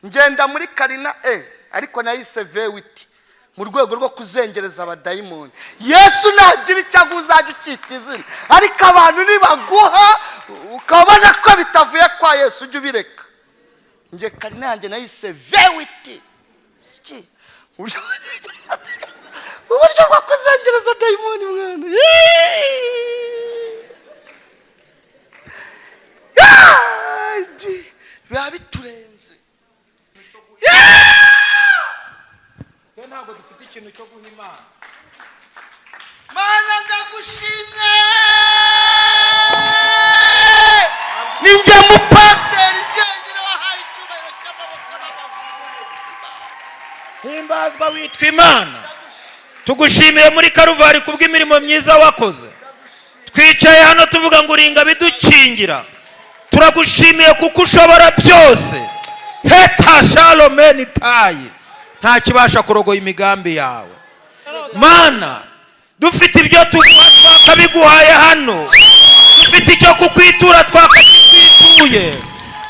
Ngenda muri Carina E, ariko nayise V8 mu rwego rwo kuzengereza abadayimoni. Yesu nagira icyo aguha, uzajya ukita izina, ariko abantu nibaguha ukabona ko bitavuye kwa Yesu, ujye ubireka. Njye Carina yanjye nayise V8 siki mu buryo bwo kuzengereza dayimoni, mwana. Yeee! Ah! Biba biturenze. Twe ntabwo dufite ikintu cyo guha Imana. Mana, ndagushimye. Ni njye mupasiteri njyenyine wahaye icyubahiro cy'amaboko n'amaguru. Himbazwa witwa Imana. Tugushimiye muri Karuvari kubw'imirimo myiza wakoze. Twicaye hano tuvuga ngo uringa bidukingira. Turagushimiye kuko ushobora byose. Heta shalomeni tayi, nta kibasha kurogoya imigambi yawe. Mana, dufite ibyo tuguha twakabiguhaye hano, dufite icyo kukwitura twakabikwituye,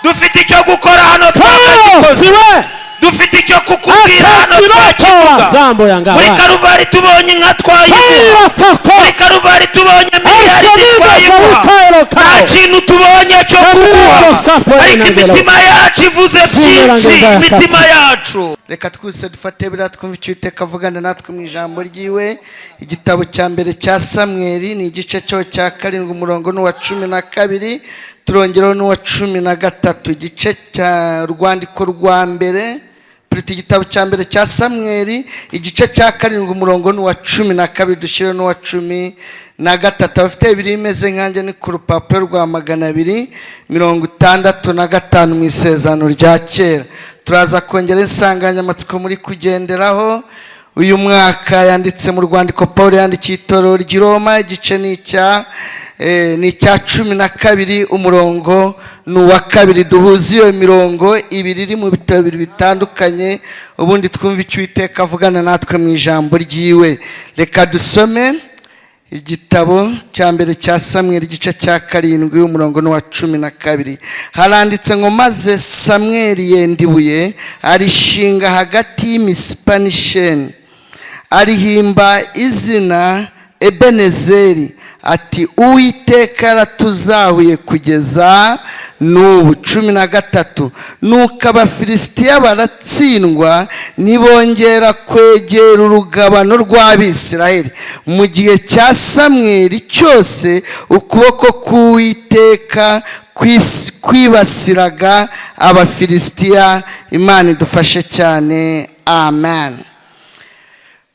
dufite icyo gukora hano twakabikoze, Siwe dufite icyo kukubwira hano twakivuga. Zambo yanga. Muri Karuvari tubonye inka, twayiguha. Muri Karuvari tubonye miliyari, twayiguha. Nta kintu tubonye cyo kuguha, ariko imitima yacu ivuze byinshi, imitima yacu. Reka twese dufate biriya, twumve icyo Uwiteka avugana natwe mu ijambo ryiwe. Igitabo cya mbere cya Samweri ni igice cyo cya karindwi, umurongo n'uwa 12, turongeraho n'uwa 13. Igice cya rwandiko rwa mbere Purita, igitabo cya mbere cya Samweri, igice cya karindwi, umurongo n'uwa 12, dushyireho n'uwa 13. Abafite bibiri imeze nkanjye, ni ku rupapuro rwa 265 mu Isezerano rya Kera. Turaza kongera insanganyamatsiko muri kugenderaho uyu mwaka, yanditse mu rwandiko Paul yandikiye itorero ry'i Roma, igice ni icya 12, umurongo ni uwa 2. Duhuze iyo mirongo ibiri iri mu bitabo bibiri bitandukanye, ubundi twumve icyo Uwiteka avugana natwe mu ijambo ryiwe. Reka dusome igitabo cya mbere cya Samweri, igice cya karindwi, umurongo n'uwa 12. Haranditse ngo: "Maze Samweri yenda ibuye, arishinga hagati y'Imisipa n'Isheni, arihimba izina Ebenezeri, ati: 'Uwiteka yaratuzahuye kugeza n'ubu.'" 13: "Nuko Abafilisitiya baratsindwa, ntibongera kwegera urugabano rw'Abisirayeli. Mu gihe cya Samweri cyose ukuboko k'Uwiteka kwibasiraga Abafilisitiya." Imana idufashe cyane, amen.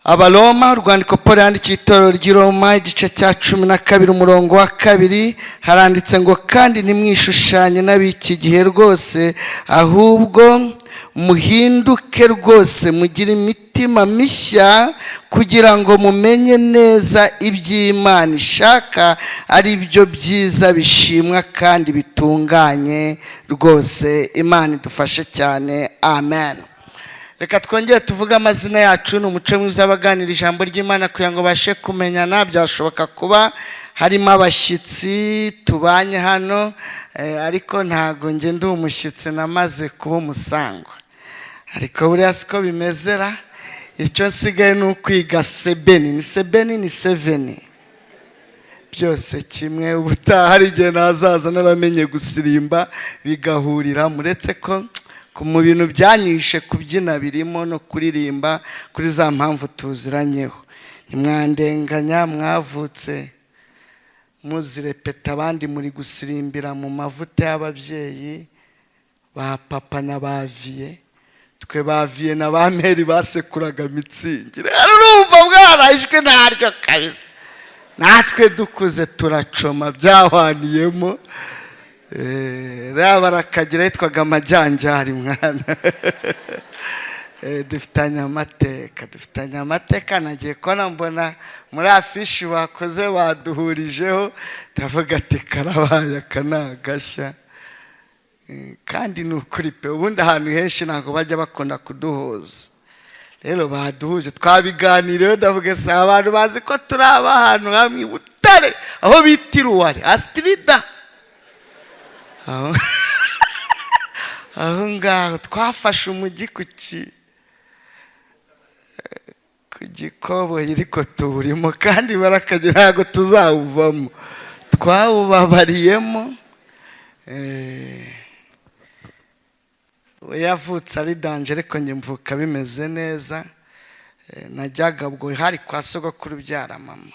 Abaroma, urwandiko Paul yandikiye itorero ry'i Roma, igice cya 12, umurongo wa 2, haranditse ngo: "Kandi ntimwishushanye n'ab'iki gihe rwose, ahubwo muhinduke rwose, mugire imitima mishya, kugira ngo mumenye neza iby'Imana ishaka, ari byo byiza bishimwa kandi bitunganye rwose." Imana idufashe cyane, amen. Reka twongere tuvuge amazina yacu. Ni umuco mwiza w'abaganira ijambo ry'Imana kugira ngo babashe kumenyana. Byashoboka kuba harimo abashyitsi tubanye hano, ariko ntago njye ndi umushyitsi, namaze kuba umusangwa. Ariko buriya siko bimezera. Icyo nsigaye ni ukwiga sebeni, ni sebeni, ni seven, byose kimwe. Ubutaha hari igihe nazaza naramenye gusirimba bigahurira, muretse ko mu bintu byanyishe kubyina birimo no kuririmba kuri za mpamvu tuziranyeho. Ntimwandenganya, mwavutse muzirepeta, abandi muri gusirimbira mu mavuta y'ababyeyi ba papa na ba vieux. Twe ba vieux na ba mère basekuraga Mützig. Rero urumva bwarajwe naryo kabisa. Natwe dukuze turacoma, byahwaniyemo. Reba, barakagira yitwaga Amajyanjari mwana. Dufitanye amateka, dufitanye amateka. Nagiye kubona mbona muri afishi bakoze baduhurijeho, ndavuga ati: "Karabaye, aka ni agashya." Kandi ni ukuri pe, ubundi ahantu henshi ntabwo bajya bakunda kuduhuza. Rero baduhuje, twabiganiriyeho, ndavuga: "Se abantu bazi ko turi ahantu hamwe i Butare, aho bita Iruware Asitirida?" Aho Aho ngaho twafashe umujyi ku gikoboyi, ariko tuwurimo kandi barakagira, ntabwo tuzawuvamo, twawubabariyemo. We yavutse ari danger, ariko njye mvuka bimeze neza. Najyaga ubwo hari kwa sogokuru ubyara mama,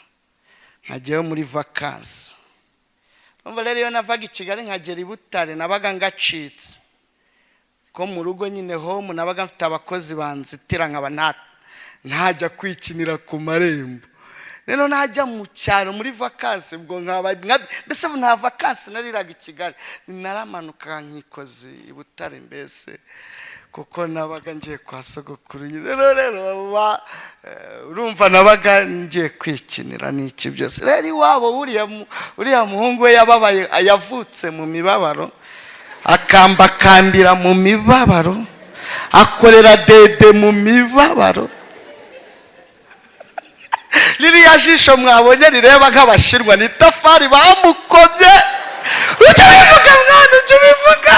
nkajyayo muri vacances. Urumva rero, iyo navaga i Kigali nkagera i Butare, nabaga ngacitse ko mu rugo nyine, home nabaga mfite abakozi banzitira, nkaba ntajya kwikinira ku marembo. Rero najya mu cyaro muri vacances, ubwo nkaba mbese nta vacances nariraga i Kigali, naramanuka nkikoze i Butare, mbese kuko nabaga ngiye kwa sogokuru nyine. Rero urumva nabaga ngiye kwikinira n'iki byose. Rero iwabo uriya muhungu we yababaye, yavutse mu mibabaro, akambakambira mu mibabaro, akorera dede mu mibabaro. Ririya jisho mwabonye rireba nk'Abashinwa ni itafari bamukomye. Ujya ubivuga mwana, ujya ubivuga,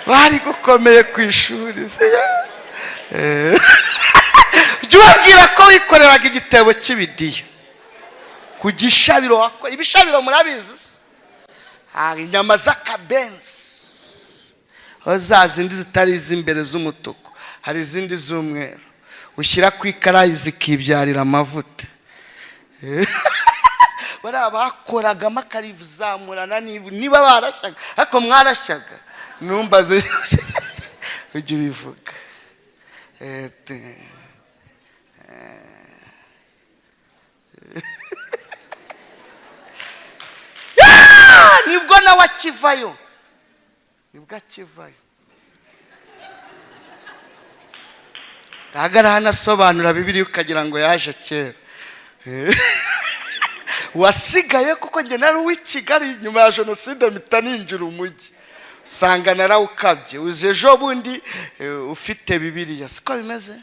bari gukomeye ku ishuri, siyo? Ujya ubabwira ko wikoreraga igitebo cy'ibidiyo ku gishabiro. Ibishabiro murabizi se? Hari inyama z'akabenzi, aho za zindi zitari iz'imbere z'umutuku, hari izindi z'umweru ushyira ku ikarayi zikibyarira amavuta. Bariya bakoragamo akarivuzamurana n'ivu, niba barashyaga, ariko mwarashyaga, numbaze, ujye ubivuga. Yeah! Nibwo nawe akivayo, nibwo akivayo. Ntagara hano asobanura Bibiliya ukagira ngo yaje kera wasigaye, kuko njye nari uw'i Kigali nyuma ya jenoside, mpita ninjira umujyi usanga narawukabye. Uzi ejo bundi ufite Bibiliya, siko bimeze?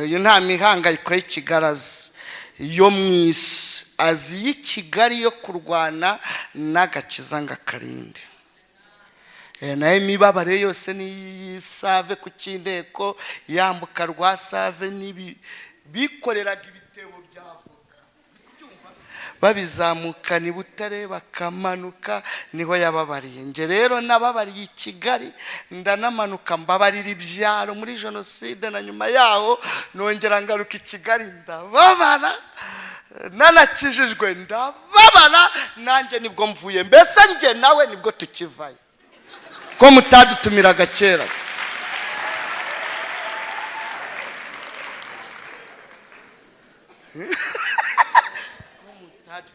Iyo nta mihangayiko y'i Kigali azi, yo mu isi azi, iy'i Kigali yo kurwana n'agakiza ngo akarinde. Nayo imibabaro ye yose ni iy'Isave ku cy'Inteko, yambuka rwa Save n'ibi bikoreraga ibitebo bya avoka babizamukana i Butare bakamanuka, niho yababariye. Njye rero nababariye i Kigali, ndanamanuka mbabarira ibyaro muri jenoside na nyuma yaho, nongera ngaruka i Kigali ndababara, nanakijijwe ndababara. Nanjye nibwo mvuye, mbese njye nawe nibwo tukivayo. Ko mutadutumiraga kera se?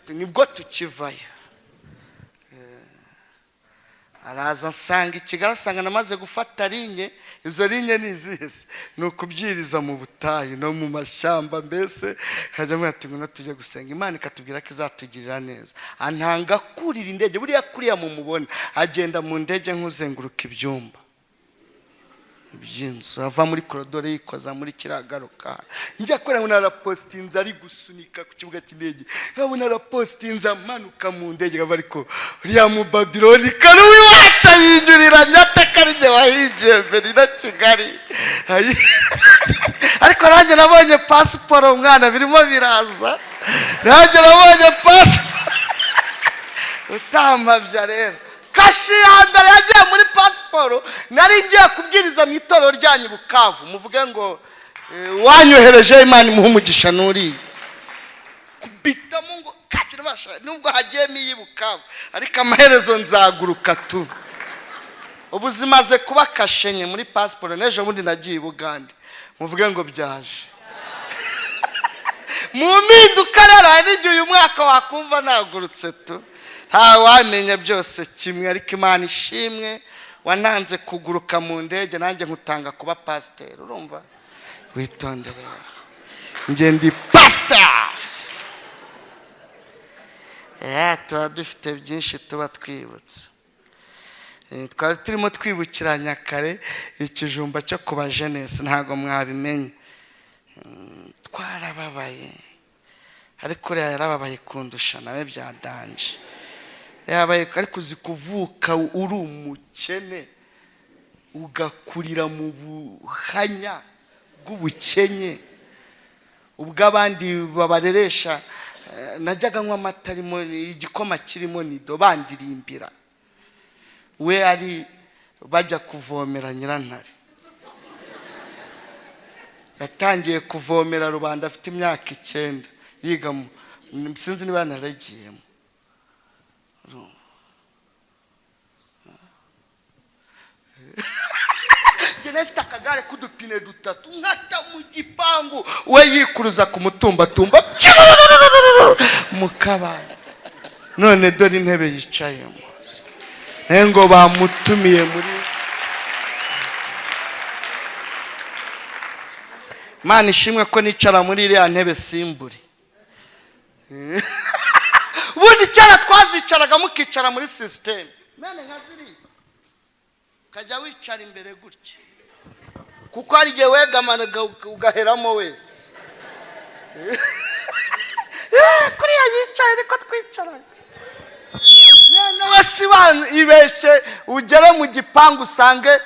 Nibwo tukivayo. Araza asanga i Kigali, asanga namaze gufata ligne. Izo ligne ni izihe se? Ni ukubyiriza mu butayu no mu mashyamba, mbese nkajya mubwira ati: "Ngwino tujye gusenga, Imana ikatubwira ko izatugirira neza." Antanga kurira indege. Buriya kuriya mumubona agenda mu ndege nk'uzenguruka ibyumba by'inzu, ava muri corridor yikoza muri kiriya, garuka. Njya kubera ngo narapositinze ari gusunika ku kibuga cy'indege, nkabona arapositinze amanuka mu ndege, nkaba ariko uriya mu Babiloni kare uwiwacu ayinyurira nyataka, ari njye wahinjiye mbere na Kigali. Ariko nanjye nabonye pasiporo mwana, birimo biraza, nanjye nabonye pasiporo utampabya. Rero kashi ya mbere yagiye muri pasiporo, nari ngiye kubwiriza mu itorero ryanyu i Bukavu. Muvuge ngo wanyohereje, Imana imuhe umugisha, nuriye kubitamo ngo kakira nubwo hagiyemo iyi Bukavu, ariko amaherezo nzaguruka tu. Ubu zimaze kuba kashenye muri pasiporo. N'ejo bundi nagiye i Bugande. Muvuge ngo byaje mu mpinduka. Rero hari n'igihe uyu mwaka wakumva nagurutse tu, ntawamenya byose kimwe. Ariko Imana ishimwe wananze kuguruka mu ndege, nanjye nkutanga kuba pasiteri. Urumva, witonde rero, njye ndi pasiteri. Tuba dufite byinshi tuba twibutse. Twari turimo twibukiranya kare ikijumba cyo ku bajenesi, ntabwo mwabimenye. Twarababaye, ariko uriya yarababaye kundusha nawe bya danger yabaye. Ariko uzi kuvuka uri umukene? Ugakurira mu buhanya bw'ubukenye, ubwo abandi babareresha. Najyaga nywa amata arimo igikoma kirimo Nido, bandirimbira. We ari bajya kuvomera Nyirantare. Yatangiye kuvomera rubanda afite imyaka 9, yiga sinzi niba yanaragiyemo. Njye nafite akagare k'udupine dutatu, nkata mu gipangu, we yikuruza ku mutumbatumba mu kabande. None dore intebe yicayemo, ngo bamutumiye muri. Imana ishimwe ko nicara muri iriya ntebe simbure. Ubundi kera twazicaraga, mukicara muri système mene nka ziriya, ukajya wicara imbere gutya, kuko hari igihe wegamanaga ugaheramo wese. Kuriya yicaye niko twicaraga. Noneho si ibeshye ugere mu gipangu usange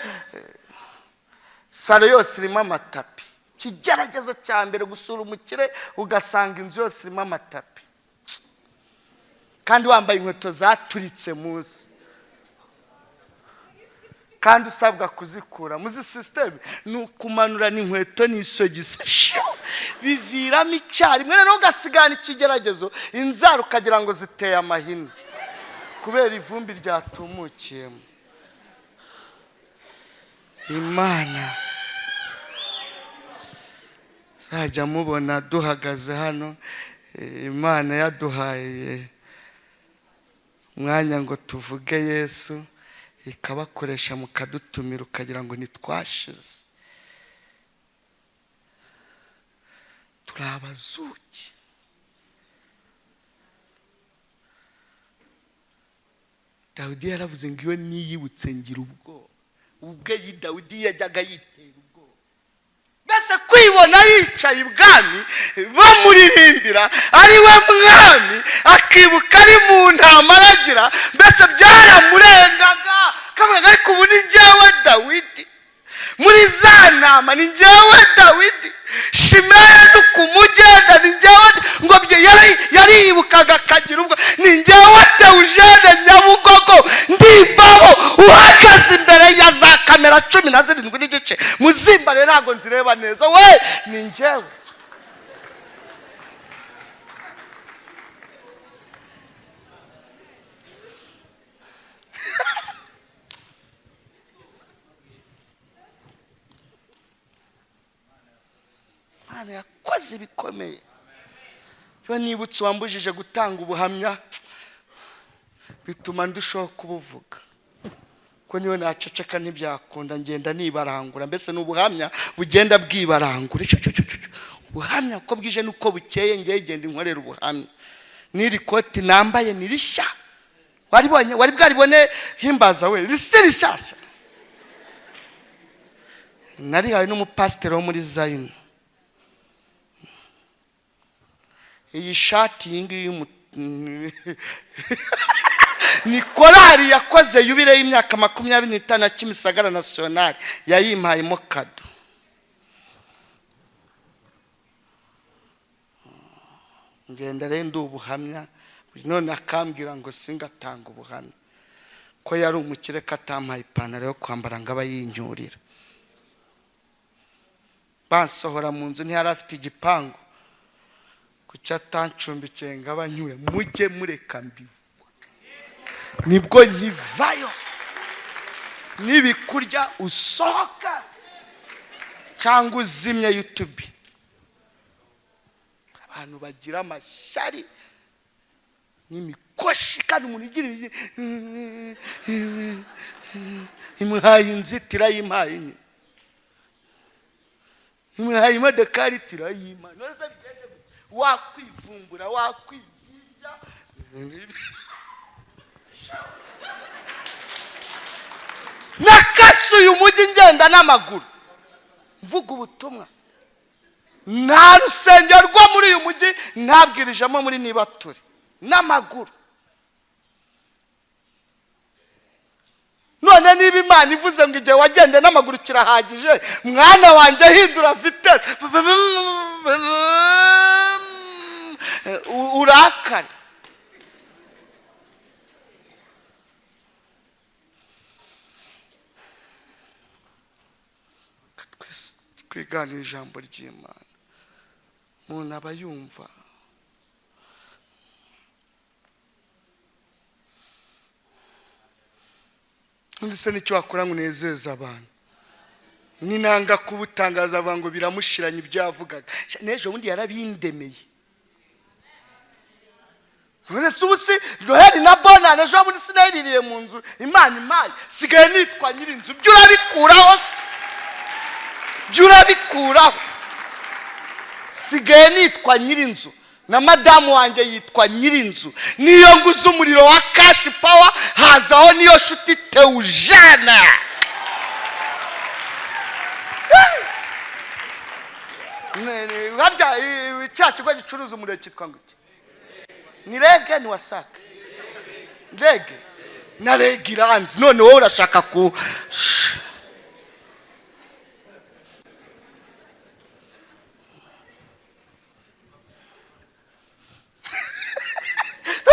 salon yose irimo amatapi. Ikigeragezo cya mbere, gusura umukire ugasanga inzu yose irimo amatapi, kandi wambaye inkweto zaturitse munsi, kandi usabwa kuzikura muzi. Système ni ukumanura n'inkweto n'isogisi, biviramo icyarimwe. Noneho ugasigana ikigeragezo, inzara ukagira ngo ziteye amahina kubera ivumbi ryatumukiyemo. Imana zajya mubona duhagaze hano, Imana yaduhaye umwanya ngo tuvuge Yesu, ikabakoresha mukadutumira, ukagira ngo ntitwashize. Turi abazuki. Dawidi yaravuze ngo iyo niyibutse ngira ubwoba. Ubwe Dawidi yajyaga yitera ubwoba, mbese kwibona yicaye ibwami bamuririmbira ari we mwami, akibuka ari mu ntama aragira, mbese byaramurengaga, kavuga ariko ubu ni njyewe Dawidi muri za ntama, ni njyewe Dawidi Shimeya kumugenda, ni njyewe. Ngo yariyibukaga akagira ubwo: ni njyewe Teujene Nyabugogo, ndimbabo uhagaze imbere ya za kamera 17.5, muzimba rero ntabwo nzireba neza we, ni njyewe. Imana yakoze ibikomeye. Iyo nibutse uwambujije gutanga ubuhamya, bituma ndushaho kubuvuga, ko niyo naceceka ntibyakunda, ngenda nibarangura. Mbese ni ubuhamya bugenda bwibarangura. Ubuhamya uko bwije n'uko bukeye, ngewe genda inkorera ubuhamya. N'iri koti nambaye ni rishya, waribonye? Wari bwaribone? Himbaza we, risi rishyashya, narihawe n'umupasiteri wo muri Zayini. Iyi shati iyi ngiyi ni korali yakoze yubile y'imyaka 25 ya Kimisagara National yayimpayemo cadeau. Ngenda rero ndi ubuhamya. None akambwira ngo singatanga ubuhamya, ko yari umukire, ko atampaye ipantaro yo kwambara ngo aba yinyurira. Bansohora mu nzu, ntiyari afite igipangu, kuki atancumbikiye ngo abanyure? Mujye mureka mbivuge, nibwo nkivayo. Nibikurya usohoka cyangwa uzimye YouTube. Abantu bagira amashyari n'imikoshi, kandi umuntu ugira imuhaye inzitira, yimpaye nye, imuhaye imodokari turayima. None se bigende gute? Wakwivumbura, wakwibyimbya. Nakasuye uyu mujyi ngenda n'amaguru mvuga ubutumwa. Nta rusengero rwo muri uyu mujyi ntabwirijemo muri Nibature n'amaguru. None niba Imana ivuze ngo igihe wagende n'amaguru kirahagije, mwana wanjye hindura vitesse, urakare. Twiganira ijambo ry'Imana, umuntu aba yumva. Undi se nicyo wakora ngo unezeze abantu? Ninanga kubutangaza avuga ngo biramushiranye ibyo yavugaga. N'ejo bundi yarabindemeye. None se ubu si Noheli na Bonane, ejo bundi sinayiririye mu nzu Imana impaye, sigaye nitwa nyir'inzu. Byo urabikuraho se? Byo urabikuraho? Sigaye nitwa nyir'inzu, na madamu wanjye yitwa nyir'inzu. Niyo nguze umuriro wa cash power hazaho niyo shuti Teujana. Harya cya kigo gicuruza umuriro cyitwa ngo iki? Ni REG, ni WASAC? REG na REG iranzi. None wowe urashaka ku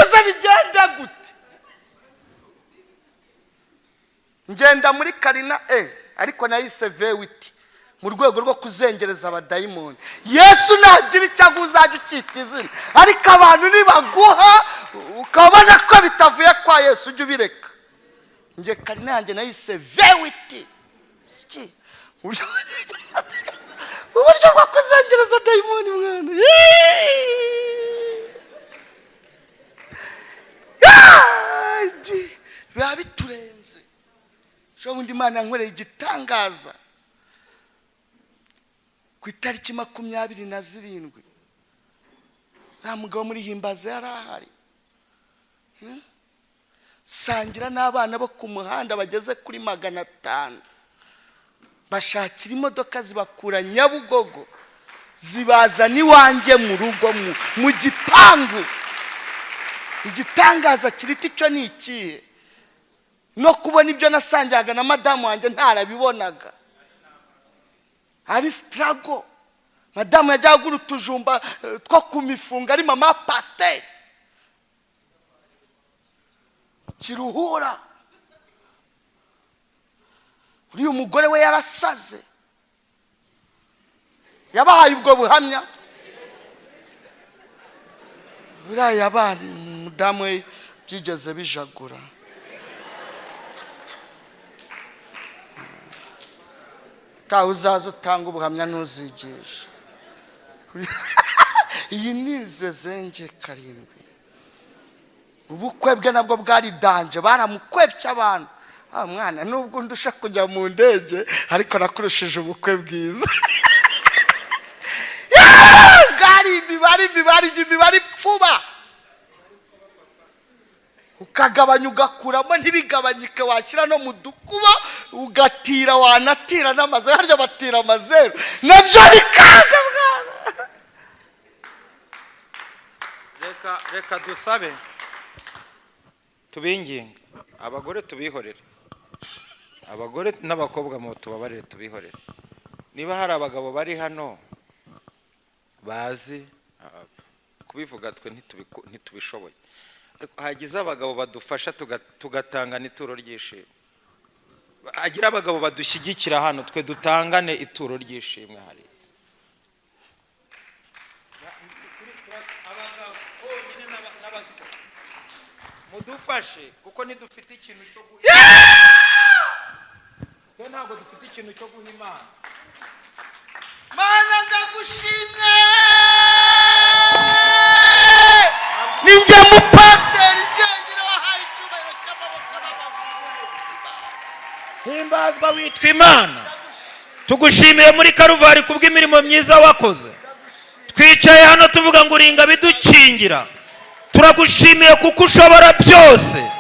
Ese bigenda gute? Ngenda muri Carina e, ariko nayise V8 mu rwego rwo kuzengereza abadayimoni. Yesu nagira icyo aguha uzajya ukita izina, ariko abantu nibaguha ukabona ko bitavuye kwa Yesu ujye ubireka. Nge Carina yanjye nayise V8 siki mu buryo bwo kuzengereza dayimoni mwana. Biba biturenze. Ejo bundi Imana yankoreye igitangaza ku itariki 27, nta mugabo muri Himbaza yari ahari, sangira n'abana bo ku muhanda bageze kuri 500, bashakira imodoka zibakura Nyabugogo zibazana iwanjye mu rugo mu gipangu. Igitangaza kirita icyo ni ikihe? No kubona ibyo nasangiraga na madamu wanjye ntarabibonaga, ari struggle. Madamu yajyaga agura utujumba two ku mifungo, ari mama pasiteri kiruhura. Uriya mugore we yarasaze, yabahaye ubwo buhamya. Uriya yabana umudamu we byigeze bijagura. Tawe uzaza utanga ubuhamya ntuzigisha. Iyi ni zezenge 7. Ubukwe bwe nabwo bwari danger, baramukwebye abantu. Ah mwana, nubwo ndusha kujya mu ndege ariko nakurushije ubukwe bwiza. Bwari imibare imibare imibare ipfuba, ukagabanya ugakuramo ntibigabanyike, washyira no mu dukuba ugatira, wanatira n'amazeru, harya batira amazeru nabyo bikanga bwana. Reka dusabe tubinginge abagore tubihorere, abagore n'abakobwa mu tubabarire tubihorere. Niba hari abagabo bari hano bazi kubivuga, twe ntitubishoboye, ariko hagize abagabo badufasha tugatangana ituro ry'ishimwe. Hagira abagabo badushyigikira hano, twe dutangane ituro ry'ishimwe. Hari abagabo bonyine n'abasore, mudufashe kuko ntidufite ikintu cyo guha, twe ntabwo dufite ikintu cyo guha Imana. Mana ndagushimye, ninjye mupasiteri njyenyine wahaye icyubahiro cy'amaboko n'amaguru. Himbazwa witwa Imana, tugushimiye muri Karuvari kubw'imirimo myiza wakoze. Twicaye hano tuvuga ngo uringa bidukingira, turagushimiye kuko ushobora byose.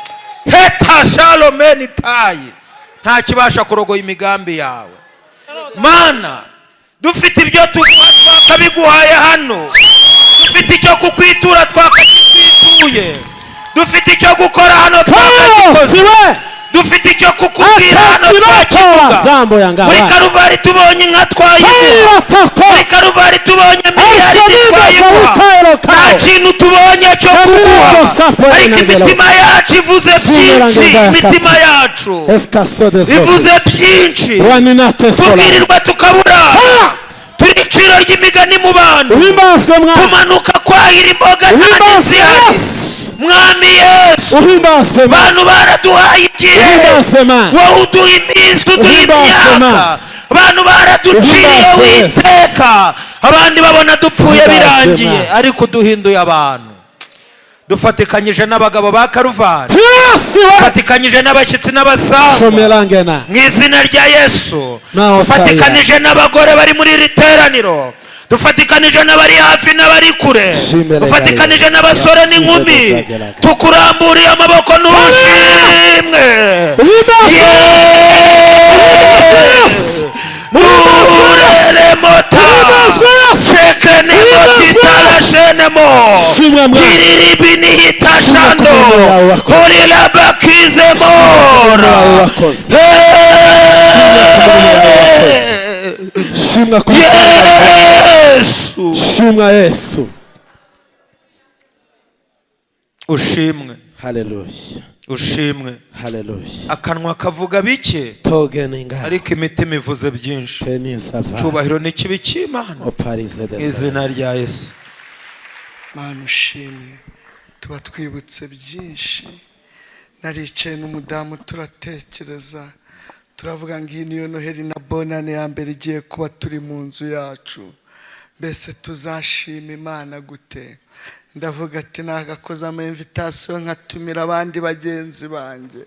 Heta shalomeni tayi, nta kibasha kurogoya imigambi yawe. Mana, dufite ibyo tuguha twakabiguhaye hano, dufite icyo kukwitura twakakwituye, dufite icyo gukora hano twakabikoze. Dufite icyo kukubwira hano Asakiratoa twakivuga. zambo yanga. Muri Karuvari tubonye inka twayimuha. Tako. Muri Karuvari tubonye miliyari Arasamido twayimuha. Saikaelo Nta Kao. kintu tubonye cyo Kamiro kuguha, Sapo ariko Enangelo. imitima yacu ivuze Sumera byinshi. Ngenda ya Imitima Kati. yacu Estaso de Sofi. ivuze byinshi. Waninate Sola. Tubwirirwa tukabura, turi iciro ry'imigani mu bantu. Uhimbazwe Mwami. Tumanuka kwahira imboga nta Uhimbazwe n'izihari. Yesu. Mwami Yesu, Uhimbazwe Mwami. bantu baraduhaye igihe, Uhimbazwe Mwami. wowe uduha iminsi, uduha Uhimbazwe imyaka. Mana. Abantu baraduciriye Uhimbazwe Yesu. witeka, abandi babona dupfuye Uhimbazwe birangiye, Mana. ariko uduhinduye abantu. Dufatikanyije n'abagabo ba Karuvari, Yesu we. dufatikanyije n'abashyitsi n'abasangwa, Shomelangena. mu izina rya Yesu, Naho dufatikanije n'abagore bari muri iri teraniro, dufatikanije n'abari hafi n'abari kure, Shimele dufatikanije Gayo. n'abasore Yasize n'inkumi, Dezageraga. tukuramburiye amaboko n'ushimwe. Uhimbazwe Yesu. Ureremota. Uhimbazwe Yesu. Shekenemo. Uhimbazwe Yesu. Titarashenemo. Shimwa Mwami. Tiriribinihitashando. Shimwa ku mirimo yawe wakoze. Horilabakizemora. yawe wakoze. Shimwa ku mirimo yawe wakoze. Yesu. Shimwa Yesu. Ushimwe. Haleluya. Ushimwe. Haleluya. Akanwa kavuga bike, Togeninga. ariko imitima ivuze byinshi. Tenisava. Cyubahiro ni kibi cy'Imana, Oparize mu de izina rya Yesu. Mana ushimwe, tuba twibutse byinshi. Naricaye n'umudamu turatekereza, turavuga ngo iyi niyo Noheli na Bonane ya mbere igiye kuba turi mu nzu yacu. Mbese tuzashima Imana gute? Ndavuga ati nagakoze ama invitation nkatumira abandi bagenzi banjye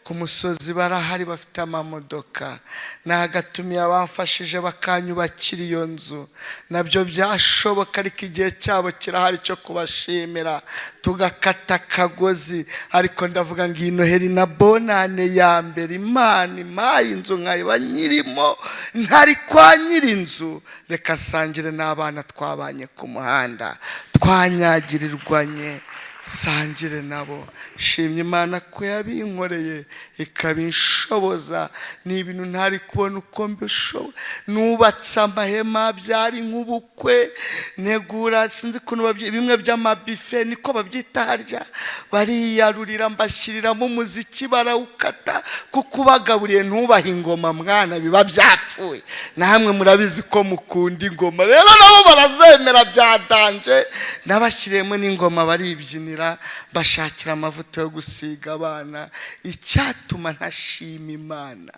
ku musozi, barahari bafite amamodoka. Nagatumiye abamfashije bakanyubakira iyo nzu, nabyo byashoboka, ariko igihe cyabo kirahari cyo kubashimira, tugakata akagozi. Ariko ndavuga ngo iyi Noheli na Bonane ya mbere Imana impaye inzu nkayiba nyirimo ntari kwa nyir'inzu, reka nsangire n'abana twabanye ku muhanda, twanyagirirwanye, sangire nabo. Shimye Imana ko yabinkoreye ikabinshoboza. Ni ibintu ntari kubona uko mbishoboye. Nubatse amahema, byari nk'ubukwe, ntegura sinzi ukuntu bimwe by'amabife niko babyita harya, bariyarurira, mbashyiriramo umuziki barawukata, kuko ubagaburiye ntubahe ingoma mwana biba byapfuye. Namwe murabizi ko mukunda ingoma, rero nabo barazemera byadanje. Nabashyiriyemo n'ingoma baribyinira, bashakira amavuta yo gusiga abana. Icyatuma ntashima Imana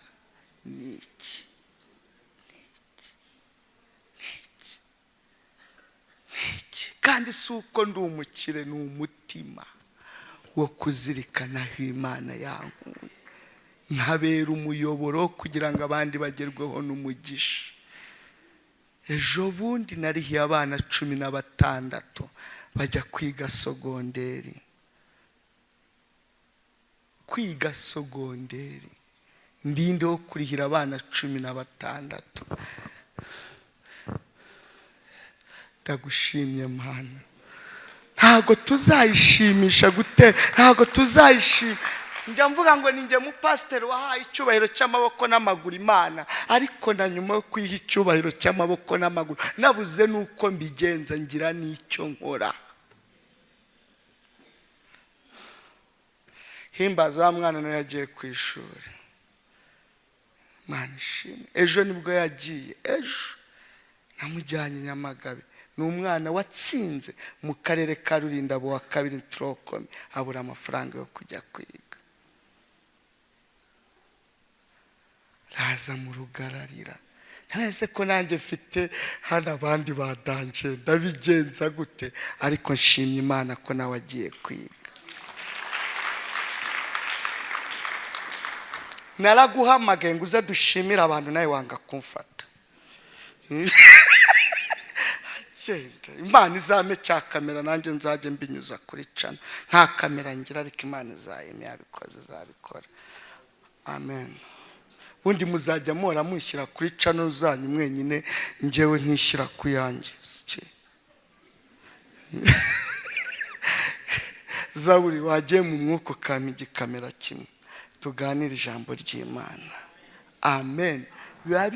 ni iki? Ni iki? Ni iki? Kandi si uko ndi umukire, ni umutima wo kuzirikana aho Imana yankuye, nkabera umuyoboro kugira ngo abandi bagerweho n'umugisha. Ejo bundi narihiye abana 16 bajya kwiga sogonderi. Kwiga sogonderi, ndinde wo kurihira abana 16? Ndagushimye Mana. Ntabwo tuzayishimisha gute? Ntabwo tuzayishima. Njya mvuga ngo ni njye mupasiteri wahaye icyubahiro cy'amaboko n'amaguru Imana, ariko na nyuma yo kwiha icyubahiro cy'amaboko n'amaguru nabuze n'uko mbigenza ngira n'icyo nkora. Himbaza wa mwana nawe yagiye ku ishuri. Mana ishimwe, ejo nibwo yagiye. Ejo namujyanye Nyamagabe. Ni umwana watsinze mu karere ka Rulindo, abo wa kabiri turokome, abura amafaranga yo kujya kwiga. Raza mu rugararira, ntese ko nanjye mfite hano abandi badanje, ndabigenza gute? Ariko nshimye Imana ko nawe agiye kwiga. Naraguhamagaye ngo uze dushimire abantu, nawe wanga kumfata. Agenda. Imana izame cya kamera, nanjye nzajye mbinyuza kuri cana. Nta kamera ngira, ariko Imana izayime, yabikoze izabikora. Amen. Ubundi muzajya muhora mushyira kuri cano zanyu mwenyine, njyewe ntishyira ku yanjye. Zaburi wagiye mu mwuka ukampa igikamera kimwe. Tuganire ijambo ry'Imana. Amen. Biba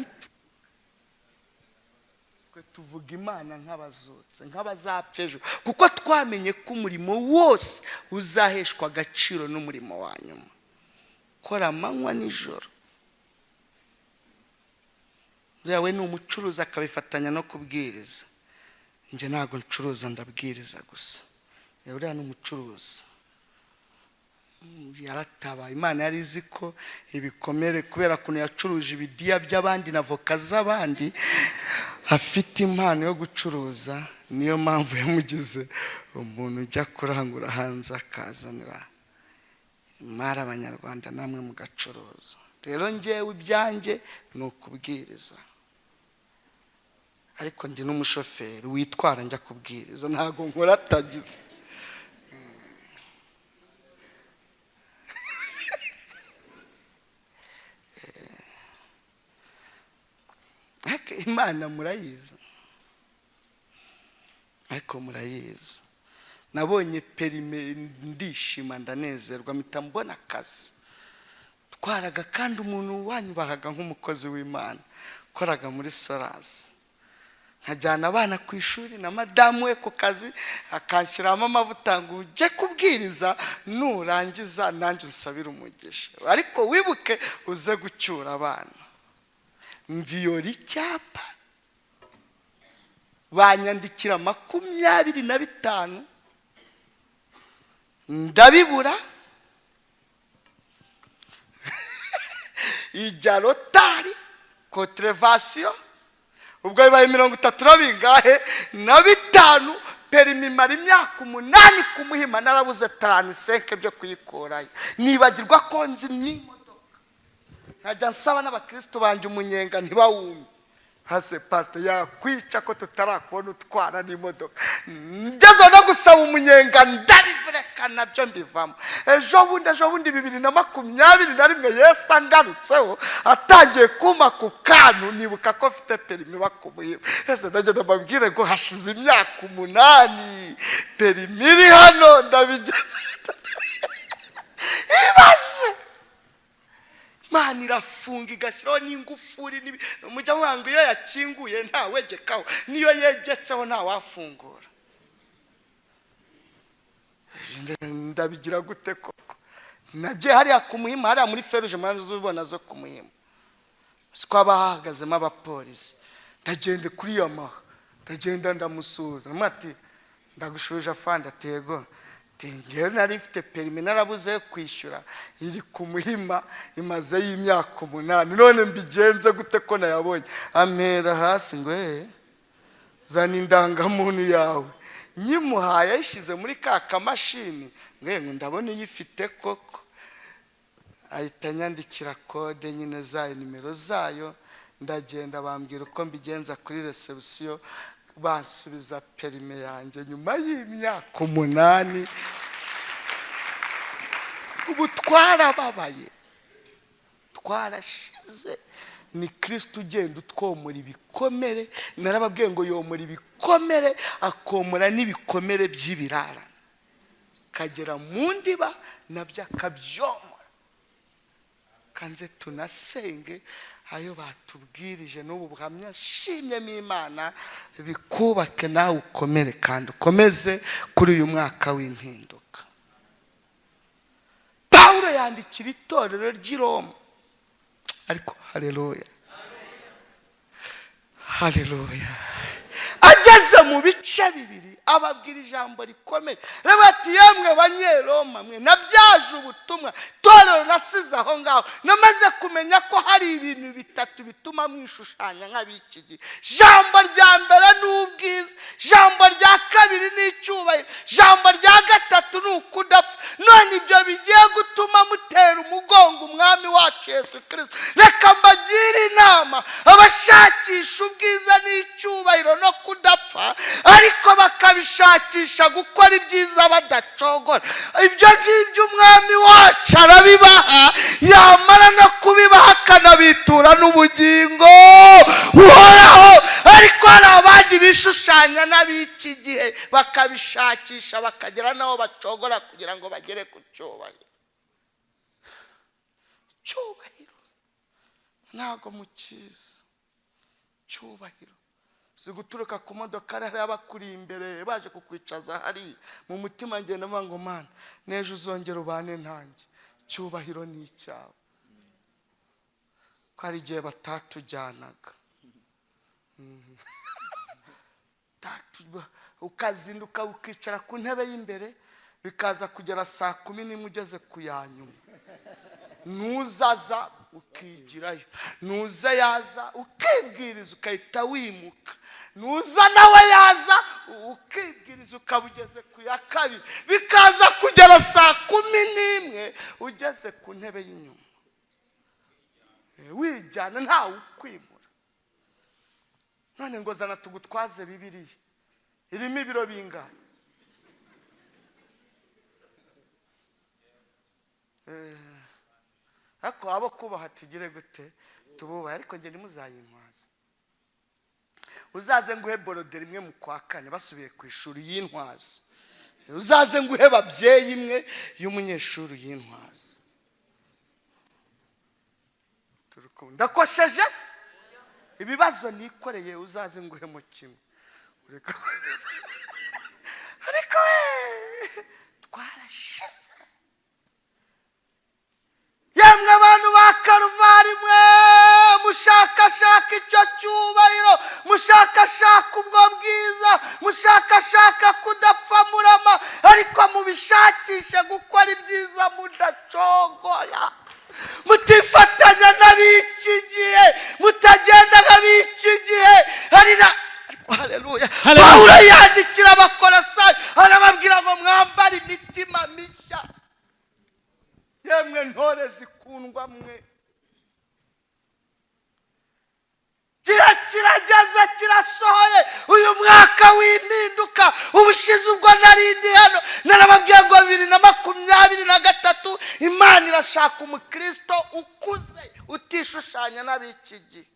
twe tuvuga Imana nk'abazutse, nk'abazapfa ejo, kuko twamenye ko umurimo wose uzaheshwa agaciro n'umurimo wa nyuma. Kora amanywa nijoro. Uriya we ni umucuruzi akabifatanya no kubwiriza. Njye ntabwo ncuruza, ndabwiriza gusa. Uriya ni umucuruzi, yaratabaye. Imana yari izi ko ibikomere, kubera ukuntu yacuruje ibidiya by'abandi na voka z'abandi, afite impano yo gucuruza. Niyo mpamvu yamugize umuntu ujya kurangura hanze akazanira imari Abanyarwanda, namwe mugacuruza. Rero ngewe ibyanjye ni ukubwiriza, ariko ndi n'umushoferi witwara njya kubwiriza, ntabwo nkora tagisi. Imana murayizi, ariko murayizi. Nabonye perime ndishima, ndanezerwa, mpita mbona akazi. Twaraga kandi umuntu wanyubahaga nk'umukozi w'Imana, ukoraga muri Sorasi, nkajyana abana ku ishuri na madamu we ku kazi, akanshyiramo amavuta ngo ujye kubwiriza, nurangiza nanjye unsabire umugisha, ariko wibuke uze gucyura abana. Mviyora icyapa, banyandikira 25, ndabibura. Ijya rotari koterevasiyo, ubwo bibaye 35 perimi imara imyaka 8 kumuhima, narabuze 35 byo kuyikurayo. Nibagirwa ko nzi n'imodoka, nkajya nsaba n'abakristo banjye umunyenga ntibawumve. Hase pastor yakwica ko tutarakubona utwara n'imodoka. Ngeze no gusaba umunyenga ndabivureka, nabyo mbivamo. Ejo bundi 2021 Yesu angarutseho atangiye kuma ku kantu, nibuka ko mfite perimi bakumuhima. Ese ndagenda mbabwire ngo hashize imyaka 8 perimi iri hano, ndabigenza ibaze. Imana irafunga igashyiraho n'ingufuri, mujya muvuga ngo iyo yakinguye ntawegekaho, niyo yegetseho ntawafungura. Ndabigira gute koko? Nagiye hariya ku Muhima, hariya muri feruje murabona zo ku Muhima, siko haba hahagazemo abapolisi. Ndagenda kuri Yamaha, ndagenda ndamusuhuza, ati ndagushuje afande, ati yego. Ngewe nari mfite perimi narabuze kwishyura, iri ku Muhima imaze y'imyaka 8, none mbigenze gute ko nayabonye? Amera hasi ngo zana indangamuntu yawe. Nyimuhaye ayishyize muri ka kamashini, ngo ndabona uyifite koko. Ahita anyandikira kode nyine zayo, nimero zayo. Ndagenda bambwira uko mbigenza kuri resebusiyo, basubiza perime yanjye nyuma y'imyaka 8. Ubu twarababaye, twarashize. Ni Kristo ugenda utwomora ibikomere. Narababwiye ngo yomora ibikomere, akomora n'ibikomere by'ibirara, kagera mu ndiba nabyo akabyomora. Kanze tunasenge ayo batubwirije n'ubu buhamya shimyemo Imana, bikubake nawe ukomere kandi ukomeze kuri uyu mwaka w'impinduka. Pawulo yandikira itorero ry'i Roma, ariko haleluya, haleluya. Ageze mu bice 2 ababwira ijambo rikomeye. Reba ati yemwe Banyeroma mwe, nabyaje ubutumwa torero nasize aho ngaho, namaze kumenya ko hari ibintu bitatu bituma mwishushanya nk'ab'iki gihe. Jambo rya mbere ni ubwiza, jambo rya kabiri ni icyubahiro, jambo rya gatatu ni ukudapfa. None ibyo bigiye gutuma mutera umugongo umwami wacu Yesu Kristo. Reka mbagire inama, abashakisha ubwiza n'icyubahiro no kudapfa, ariko bakabishakisha gukora ibyiza badacogora, ibyo ngibyo umwami wacu arabibaha, yamara no kubibaha akanabitura n'ubugingo buhoraho. Ariko hari abandi bishushanya n'ab'iki gihe, bakabishakisha bakagera n'aho bacogora kugira ngo bagere ku cyubahiro. Cyubahiro ntago mukiza. Cyubahiro si guturuka ku modoka, hariya bakuri imbere baje kukwicaza hariya. Mu mutima ngenda mvuga ngo: "Mana, n'ejo uzongera ubane ntanjye, cyubahiro ni icyawe." Ko hari igihe batatujyanaga, ukazinduka ukicara ku ntebe y'imbere, bikaza kugera saa 11 ugeze ku ya nyuma. Nuzaza ukigirayo, nuza yaza ukibwiriza ukahita wimuka, nuza nawe yaza ukibwiriza ukaba ugeze ku ya kabiri, bikaza kugera saa 11 ugeze ku ntebe y'inyuma. Wijyana ntawe ukwimura. None ngo zana tugutwaze Bibiliya irimo ibiro bingana? Ariko abo kubaha tugire gute? Tububahe. Ariko njye ntimuzayintwaze. Uzaze nguhe boroderi imwe mu kwa kane basubiye ku ishuri y'intwazi, uzaze nguhe babyeyi imwe y'umunyeshuri y'intwazi. Turi kumwe? Ndakosheje se? Ibibazo nikoreye, uzaze nguhemo kimwe. Ariko we twarashize. Yemwe abantu ba Karuvari mwe, mushakashaka icyo cyubahiro, mushakashaka ubwo bwiza, mushakashaka kudapfa murama, ariko mubishakishe gukora ibyiza mudacogora, mutifatanya n'ab'iki gihe, mutagenda nk'ab'iki gihe. Hari na haleluya. Haleluya. Pawulo yandikira Abakolosayi, arababwira ngo mwambare imitima mishya. Yemwe ntore zikundwa mwe, gihe kirageze, kirasohoye, uyu mwaka w'impinduka. Ubushize ubwo narindi hano narababwiye ngo 2023 Imana irashaka umukristo ukuze utishushanya n'ab'iki gihe.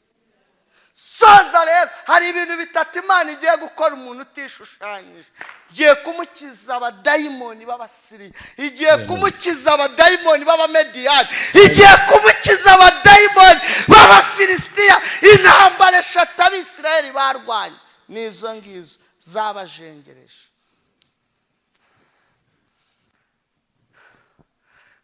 Soza rero, hari ibintu bitatu Imana igiye gukora umuntu utishushanyije. Igiye kumukiza abadayimoni b'Abasiriya, igiye kumukiza abadayimoni b'Abamediyani, igiye kumukiza abadayimoni b'Abafilisitiya. Intambara eshatu Abisirayeli barwanye ni izo ngizo zabajengereje.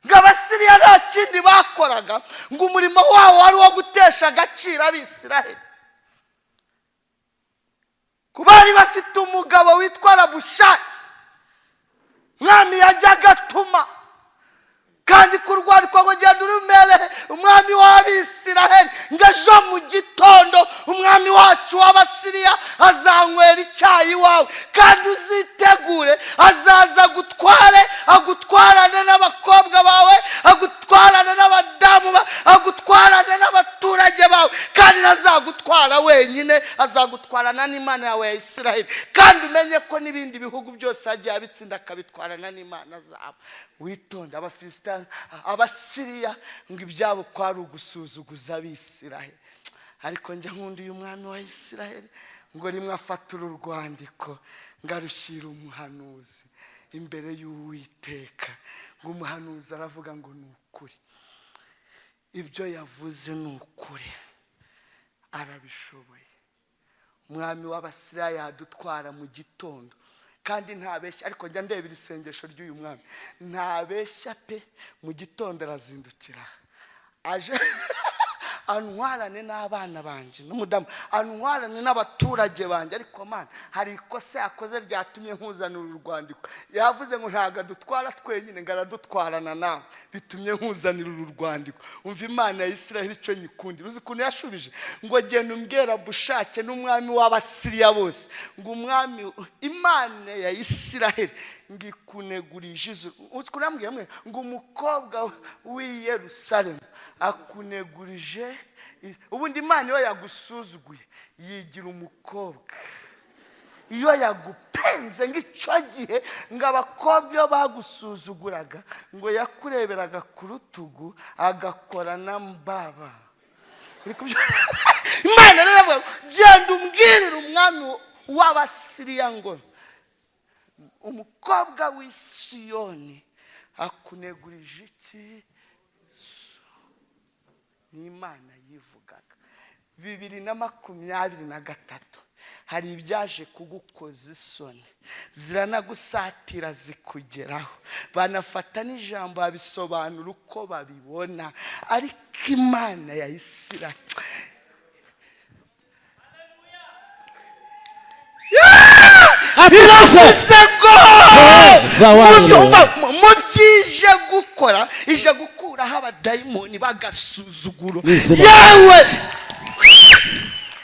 Ngo Abasiriya nta kindi bakoraga, ngo umurimo wabo wari uwo gutesha agaciro Abisirayeli. Ku bari bafite umugabo witwa Rabushaki, mwami yajyaga atuma kandi ku rwandiko ngo: "Genda urumere umwami w'Abisiraheli ngo ejo mu gitondo umwami wacu w'Abasiriya azanywera icyayi iwawe, kandi uzitegure, azaza agutware, agutwarane n'abakobwa bawe, agutwarane n'abadamu bawe, agutwarane n'abaturage bawe, kandi ntazagutwara wenyine, azagutwarana n'Imana yawe ya Isiraheli. Kandi umenye ko n'ibindi bihugu byose yagiye abitsinda akabitwarana n'imana zabo. Witonde." Abafilisitiya, Abasiriya, ngo ibyabo kwari ugusuzuguza Abisiraheli. Ariko njya nkunda uyu mwami wa Isiraheli. Ngo rimwe afata uru rwandiko ngo arushyira umuhanuzi imbere y'Uwiteka. Ngo umuhanuzi aravuga ngo: "Ni ukuri, ibyo yavuze ni ukuri, arabishoboye. Umwami w'Abasiriya yadutwara mu gitondo, kandi ntabeshya." Ariko njya ndebera isengesho ry'uyu mwami, ntabeshya pe. "Mu gitondo arazindukira aje antwarane n'abana banjye n'umudamu, antwarane n'abaturage banjye. Ariko Mana, hari ikosa yakoze ryatumye nkuzanira uru rwandiko. Yavuze ngo ntabwo adutwara twenyine, ngo aradutwarana nawe. Bitumye nkuzanira uru rwandiko." Umva Imana ya Israheli icyo nyikundira. Uzi ukuntu yashubije? Ngo: "Genda umbwira Bushake n'umwami w'Abasiriya bose ngo umwami Imana ya Isiraheli ngo ikunegurije izuru." Uzi ukuntu yambwiye mwe? Ngo: "Umukobwa w'i Yerusalemu akunegurije." Ubundi Imana iyo yagusuzuguye yigira umukobwa, iyo yagupenze. Ngo icyo gihe ngo abakobwa iyo bagusuzuguraga, ngo yakureberaga ku rutugu agakora na mbaba. Imana rero iravuga ngo: "Genda umbwirire umwami w'Abasiriya ngo umukobwa w'i Siyoni akunegurije iki?" Ni Imana yivugaga. 2023 hari ibyaje kugukoza isoni, ziranagusatira, zikugeraho, banafata n'ijambo babisobanura uko babibona, ariko Imana ya Isiraheli iravuze ngo mu byije gukora, ije gukuraho abadayimoni bagasuzuguro. Yewe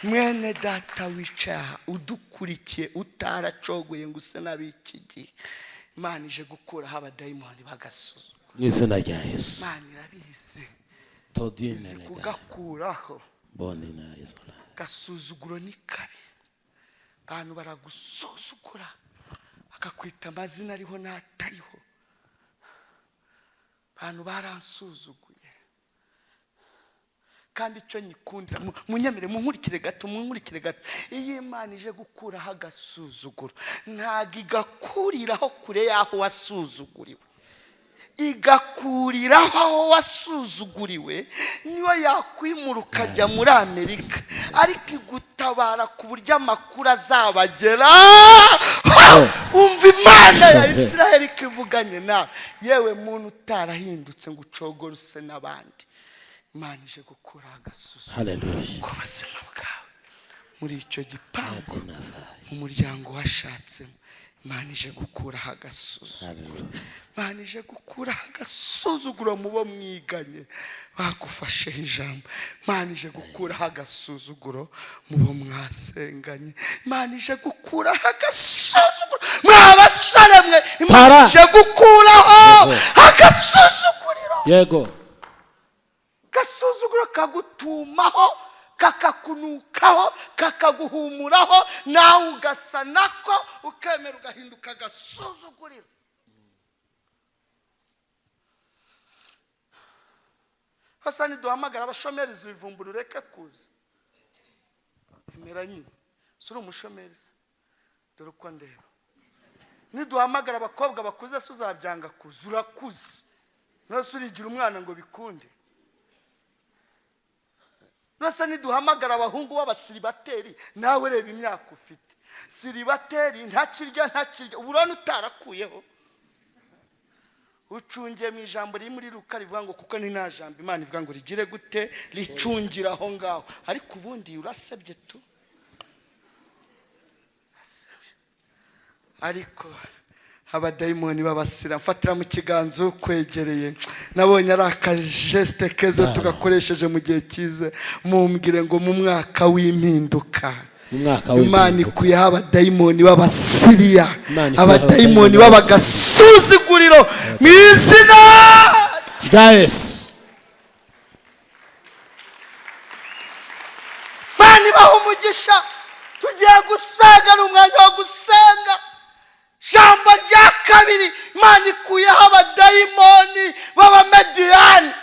mwene data wicaye aha udukurikiye, utaracogoye ngo use n'ab'iki gihe, Imana ije gukuraho abadayimoni bagasuzuguro. Mu izina rya Yesu. Imana irabizi, izi Todine kugakuraho. Boni na Yesu. Gasuzuguro ni kabi. Abantu baragusuzugura, bakakwita amazina ariho n'atariho. Abantu baransuzuguye, kandi icyo nyikundira, munyemere munkurikire gato, munkurikire gato. Iyo Imana ije gukuraho agasuzuguro, ntabwo igakuriraho kure y'aho wasuzuguriwe, igakuriraho aho wasuzuguriwe. Niyo yakwimura ukajya muri Amerika, ariko igutabara ku buryo amakuru azabagera. Umva, Imana ya Isiraheli ko ivuganye nawe. Yewe muntu utarahindutse ngo ucogore use n'abandi, Imana ije gukuraho agasuzuguro Haleluya. ku buzima bwawe, muri icyo gipangu, Adinavayi. mu muryango washatsemo. Imana ije gukuraho agasuzuguro. Haleluya. Imana ije gukuraho agasuzuguro mu bo mwiganye bagufasheho ijambo. Imana ije gukuraho agasuzuguro mu bo mwasenganye. Imana ije gukuraho agasuzuguro mwa basore mwe. Imana Tara. ije gukuraho agasuzuguriro. Yego. Agasuzuguro kagutumaho, kakakunukaho, kakaguhumuraho, nawe ugasa nako, ukemera ugahinduka agasuzuguriro. Hasa niduhamagara abashomeri, zivumbura ureke kuza. Emera nyine, si uri umushomeri se? Dore uko ndeba. Niduhamagara abakobwa bakuze se, uzabyanga kuza? Urakuze nose urigira umwana ngo bikunde? Nose niduhamagara abahungu b'abasiribateri, nawe reba imyaka ufite, siribateri, ntakirya, ntakirya, ubu urabona utarakuyeho. Ucungiye mu ijambo riri muri Luka rivuga ngo kuko ni nta jambo Imana ivuga ngo rigire gute, ricungira aho ngaho, ariko ubundi urasebye tu. Urasebye. Ariko abadayimoni babasira, mfatira mu kiganza ukwegereye, nabonye ari akajesite keza tugakoresheje mu gihe cyiza. Mumbwire ngo mu mwaka w'impinduka, Mu mwaka Imana w'impinduka. ikuyeho abadayimoni b'Abasiriya, Imana ikuyeho abadayimoni abadayimoni b'abagasuzuguriro mu izina rya Yesu. Imana ibaha umugisha. Tugiye gusenga, ni umwanya wo gusenga. Jambo rya kabiri, Imana ikuyeho abadayimoni b'Abamediyani.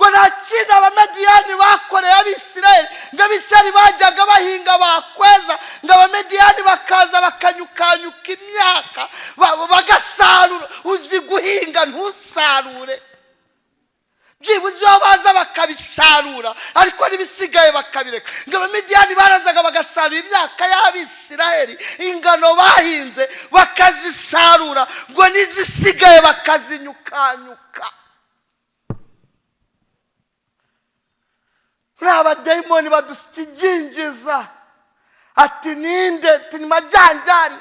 Ngo nta kindi Abamediyani bakoreye Abisirayeli, ngo Abisirayeli bajyaga bahinga, bakweza, ngo Abamediyani bakaza bakanyukanyuka imyaka, bagasarura. Uzi guhinga ntusarure? Byibuze iyo baza bakabisarura, ariko n'ibisigaye bakabireka. Ngo Abamidiyani barazaga bagasarura imyaka y'Abisirayeli, ingano bahinze bakazisarura, ngo n'izisigaye bakazinyukanyuka. Muri abadayimoni badusigingiza, ati ninde? Ati ni Majyanjari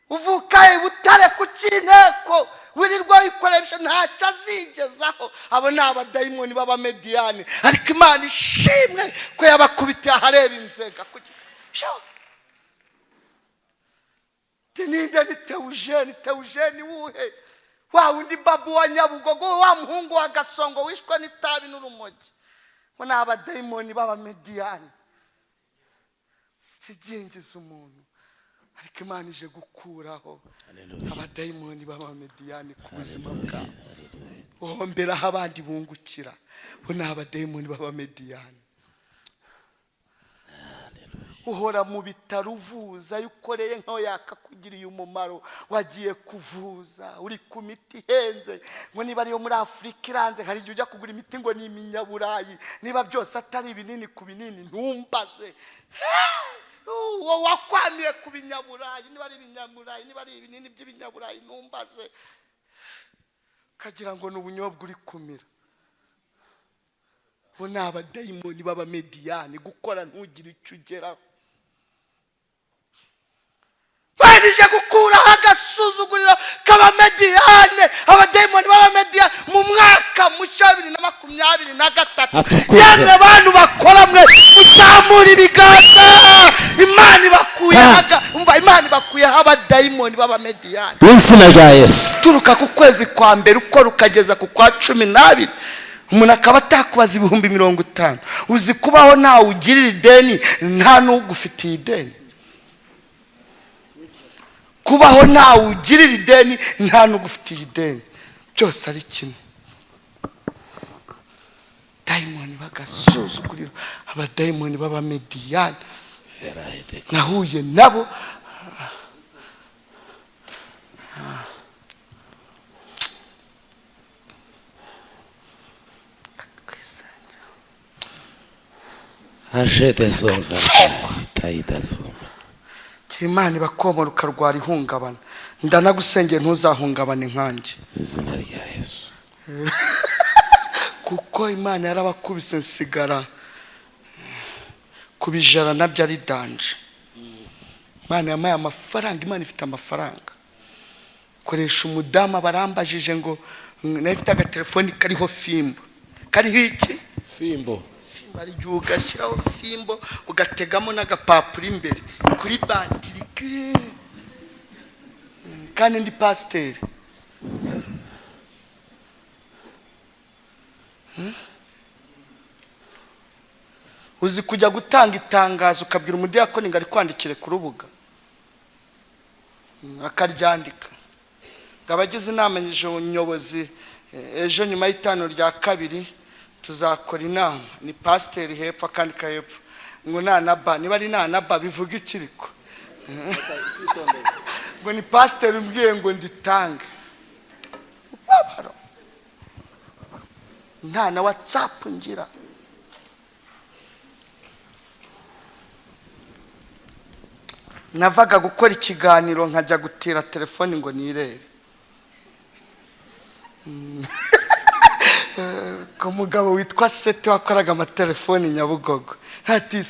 uvuka i Butare ku cy'inteko, wirirwa wikoresha, ntacyo azigezaho. Abo ni abadayimoni b'Abamediyani, ariko Imana ishimwe ko yabakubitiye ahareba inzega. Ati ninde? Ni Teujeni. Teujeni wuhe? Wa wundi babu wa Nyabugogo, wa muhungu wa Gasongo wishwe n'itabi n'urumogi. Ngo ni abadayimoni b'Abamediyani ikigingiza umuntu, ariko Imana ije gukuraho Haleluya. abadayimoni b'Abamediyani ku buzima bwawe. Uhomberaho abandi bungukira, bo ni abadayimoni b'Abamediyani. Uhora mu bitaro uvuza, iyo ukoreye nkaho yakakugiriye umumaro. Wagiye kuvuza uri ku miti ihenze, ngo niba ariyo muri Afurika iranze. Hari igihe ujya kugura imiti ngo ni iminyaburayi, niba byose atari ibinini ku binini, ntumbaze. Uwo wakwamiye ku binyaburayi, niba ari ibinyaburayi, niba ari ibinini by'ibinyaburayi, ntumbaze. Ukagira ngo ni ubunyobwa uri kumira. Bo ni abadayimoni b'abamediyani, gukora ntugire icyo ugeraho. Barije gukuraho agasuzuguriro k'abamediyane, abadayimoni b'abamediyane mu mwaka mushya wa 2023. Atukuzwe. Yemwe bantu bakora mwe, muzamura ibiganza. Imana ibakuyeho umva, Imana ibakuyeho abadayimoni b'abamediyane. Mu izina rya Yesu. Turuka ku kwezi kwa mbere ukora ukageza ku kwa 12, umuntu akaba atakubaza 50,000. Uzi kubaho ntawe ugirira ideni, nta n'ugufitiye ideni? Kubaho ntawe ugirira ideni, nta n'ugufitiye ideni, byose ari kimwe. Dayimoni bagasuzugurira, abadayimoni b'abamediyani nahuye nabo. Aje desolva tayida. Imana ibakomora ukarwara ihungabana. Ndanagusengeye ntuzahungabane nkanjye. Izina rya Yesu. Kuko Imana yarabakubise nsigara kubijara, nabyo ari danger. Imana yampaye amafaranga, Imana ifite amafaranga. Koresha umudamu barambajije ngo nayo ifite agatelefoni kariho fimbo. Kariho iki? Fimbo. Fimbo. Hari igihe ugashyiraho fimbo, ugategamo n'agapapuro imbere kuri batiri. Kandi ndi pasiteri. Uzi kujya gutanga itangazo ukabwira umudiyakoni ngo ari kwandikire ku rubuga, akaryandika, ngo abagize inama nyobozi, ejo nyuma y'itanu rya kabiri tuzakora inama. Ni pasiteri hepfo akandika hepfo ngo na ba, niba ari na ba bivuga ikiriko, ngo ni pasiteri umbwiye ngo nditange. Ubabaro. Nta na WhatsApp ngira. Navaga gukora ikiganiro nkajya gutira telefoni ngo nirebe ku mugabo witwa Sete wakoraga amatelefoni Nyabugogo. Ati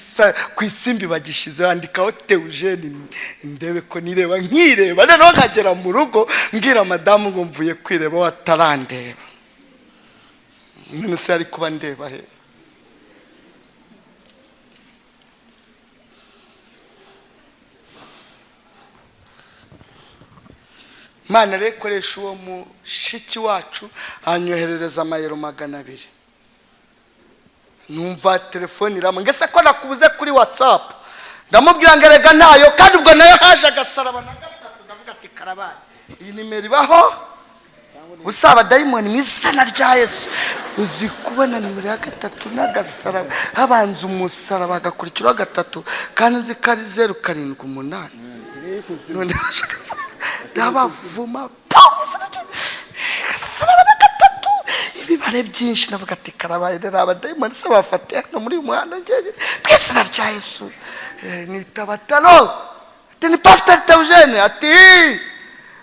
ku isimbi bagishyize handikaho Teujene, ndebe ko nireba nkireba. Noneho nkagera mu rugo mbwira madamu ngo mvuye kwireba watarandeba. None se yari kuba ndeba he? Imana rero ikoresha uwo mushiki wacu, anyoherereza amayero 200. Numva telefone irama, ngese ko nakubuze kuri WhatsApp? Ndamubwira ngo erega ntayo. Kandi ubwo nayo haje agasaraba na gatatu. Ndavuga ati karabaye, iyi nimero ibaho usaba dayimoni mu izina rya Yesu. Uzi kubona nimero ya gatatu n'agasaraba, habanza umusaraba hagakurikiraho gatatu, kandi uzi ko ari 078. None haje agasaraba, ndabavuma agasaraba na gatatu, ibibare byinshi. Ndavuga ati karabaye, rero abadayimoni se bafatiye hano muri uyu muhanda ngewe mu izina rya Yesu. Nitaba talo, ati ni pasiteri Teujene.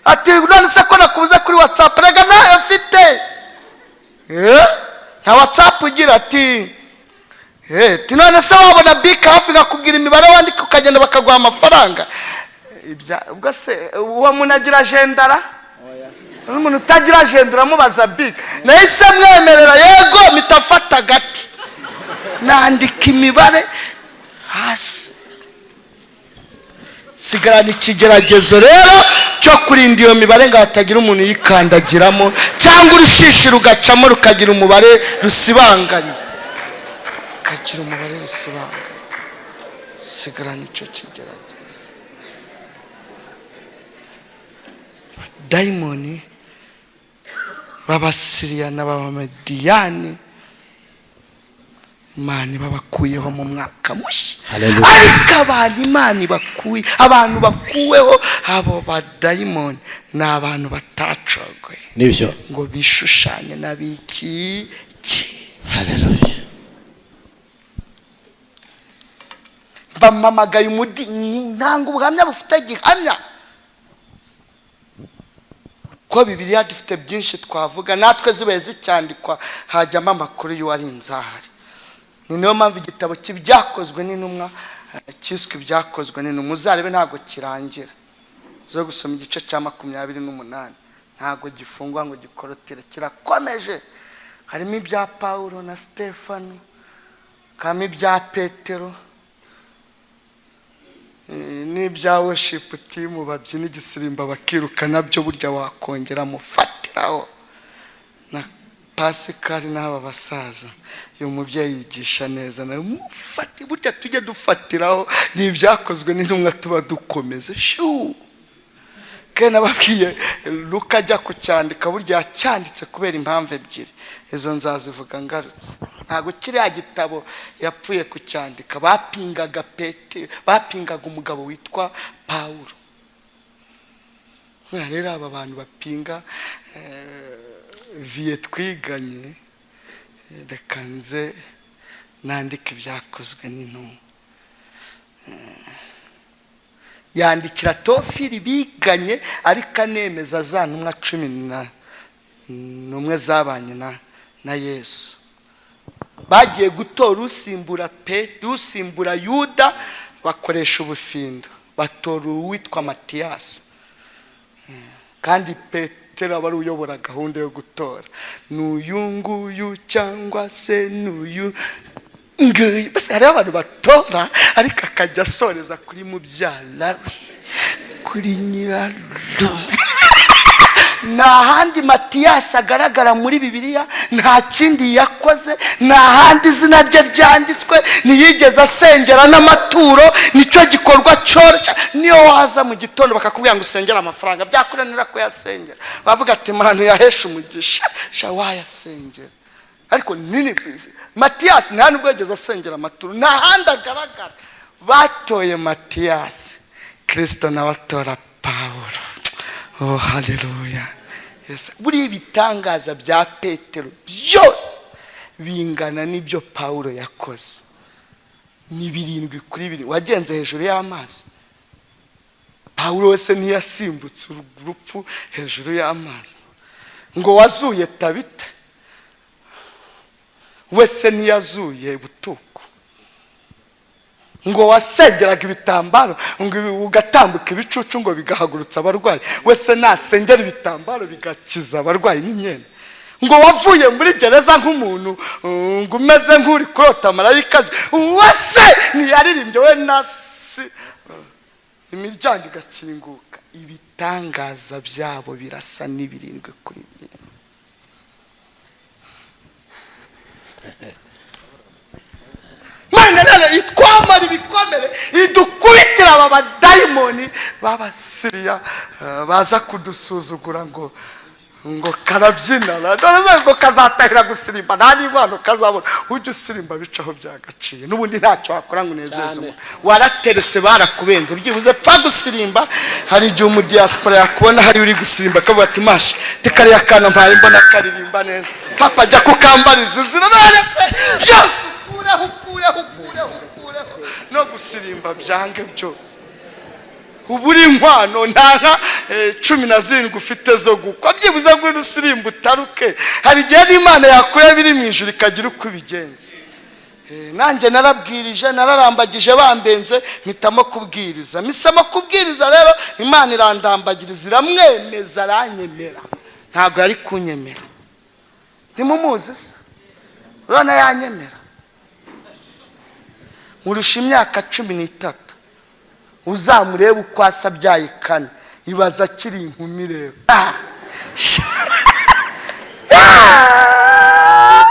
Ati none se ko nakubuze kuri WhatsApp? Rega ntayo mfite. Nta WhatsApp ugira? Ati ati none se wabona bike hafi nkakubwira imibare wandika ukagenda bakaguha amafaranga? Ubwo se uwo muntu agira agendara? Umuntu utagira agenda uramubaza bike? Nahise mwemerera yego, mpita mfata agati nandika imibare hasi. Sigarana ikigeragezo rero cyo kurinda iyo mibare ngo hatagira umuntu uyikandagiramo, cyangwa urushishi rugacamo rukagira umubare rusibanganye, rukagira umubare rusibanganye. Sigarana icyo kigeragezo. Dayimoni b'Abasiriya n'abamediyani. Imana ibabakuyeho mu mwaka mushya. Hallelujah. Ariko abantu Imana ibakuye, abantu bakuweho abo badayimoni ni abantu batacogoye Nibyo. ngo bishushanye n'ab'iki gihe. Haleluya. Bamamagaye umudi ntanga ubuhamya bufite gihamya ko Bibiliya dufite byinshi twavuga, natwe zibaye zicyandikwa hajyamo amakuru y'uwari inzahari. Ni niyo mpamvu igitabo cy'Ibyakozwe n'Intumwa cyiswe Ibyakozwe n'Intumwa. Uzarebe, ntabwo kirangira. Zo gusoma igice cya 28, ntabwo gifungwa ngo gikorotire, kirakomeje. Harimo ibya Pawulo na Stefano, hakabamo ibya Petero n'ibya worship team babyina igisirimba bakiruka, nabyo burya wakongera mufatiraho na Pasikari n'aba basaza. Uyu mubyeyi yigisha neza nawe mufate. Burya tujye dufatiraho, ni Ibyakozwe n'Intumwa tuba dukomeze shu. Kandi nababwiye, Luka ajya kucyandika burya yacyanditse kubera impamvu ebyiri, izo nzazivuga ngarutse. Ntabwo kiriya gitabo yapfuye kucyandika. Bapingaga Pete, bapingaga umugabo witwa Pawulo. Buriya rero aba bantu bapinga viye twiganye, reka nze nandike Ibyakozwe n'Intumwa. Yandikira Tofili biganye, ariko anemeza za ntumwa 11 zabanye na Yesu. Bagiye gutora usimbura pe usimbura Yuda, bakoresha ubufindo, batora uwitwa Matiyasi. Kandi Petero aba ari uyobora gahunda yo gutora, n'uyu nguyu cyangwa se n'uyu nguyu. Mbese hariho abantu batora, ariko akajya asoreza kuri mubyara we, kuri nyirarume. Nta handi Matiyasi agaragara muri Bibiliya, nta kindi yakoze, nta handi izina rye ryanditswe, ntiyigeze asengera n'amaturo. Nicyo gikorwa cyoroshye. Niyo waza mu gitondo bakakubwira ngo usengere amafaranga, byakunanira kuyasengera, bavuga ati: "Manu yahesha umugisha sha wayasengera." Ariko nini, Matiyasi nta nubwo yigeze asengera amaturo, nta handi agaragara. Batoye Matiyasi, Kirisito nawe atora Pawulo. Oh, haleluya! Yes. Buriya ibitangaza bya Petero byose bingana n'ibyo Pawulo yakoze, ni 7 kuri 7. Wagenze hejuru y'amazi, Pawulo wese ntiyasimbutse urupfu hejuru y'amazi? Ngo wazuye Tabita, wese ntiyazuye butuku? Ngo wasengeraga ibitambaro ngo ugatambuka ibicucu ngo bigahagurutsa abarwayi, wese nasengera ibitambaro bigakiza abarwayi n'imyenda? Ngo wavuye muri gereza nk'umuntu ngo umeze nk'uri kurota marayika, wese ntiyaririmbye we nasi imiryango igakinguka? Ibitangaza byabo birasa ni 7 kuri 7. Mana rero itwamara ibikomere, idukubitira aba badayimoni b'Abasiriya baza kudusuzugura ngo karabyina, dore se ngo kazatahira gusirimba, nta n'inkwano kazabona. Ujya usirimba bicaho byagaciye, n'ubundi ntacyo wakora ngo unezeze umuntu. Waraterese, barakubenze, byibuze pfa gusirimba. Hari igihe umudiyasipora yakubona hari uri gusirimba akavuga ati: "Masha kariya kana mpaye mbona karirimba neza, papa ajya kukambariza izina." None se byose ukureho, ukureho, ukureho, ukureho, no gusirimba byange byose, ubu uri inkwano nta nka 17 ufite zo gukwa. Byibuze ngwino usirimba utaruke. Hari igihe n'Imana yakureba iri mu ijuru ikagira uko ibigenza. Nanjye narabwirije, nararambagije, bambenze, mpitamo kubwiriza, mpisemo kubwiriza. Rero Imana irandambagiriza, iramwemeza, aranyemera. Ntabwo yari kunyemera, ntimumuzi se? Urabona yanyemera? Nkurusha imyaka 13. Uzamurebe uko asa, abyaye kane, ibaza akiri inkumi rero. Ah! Ah!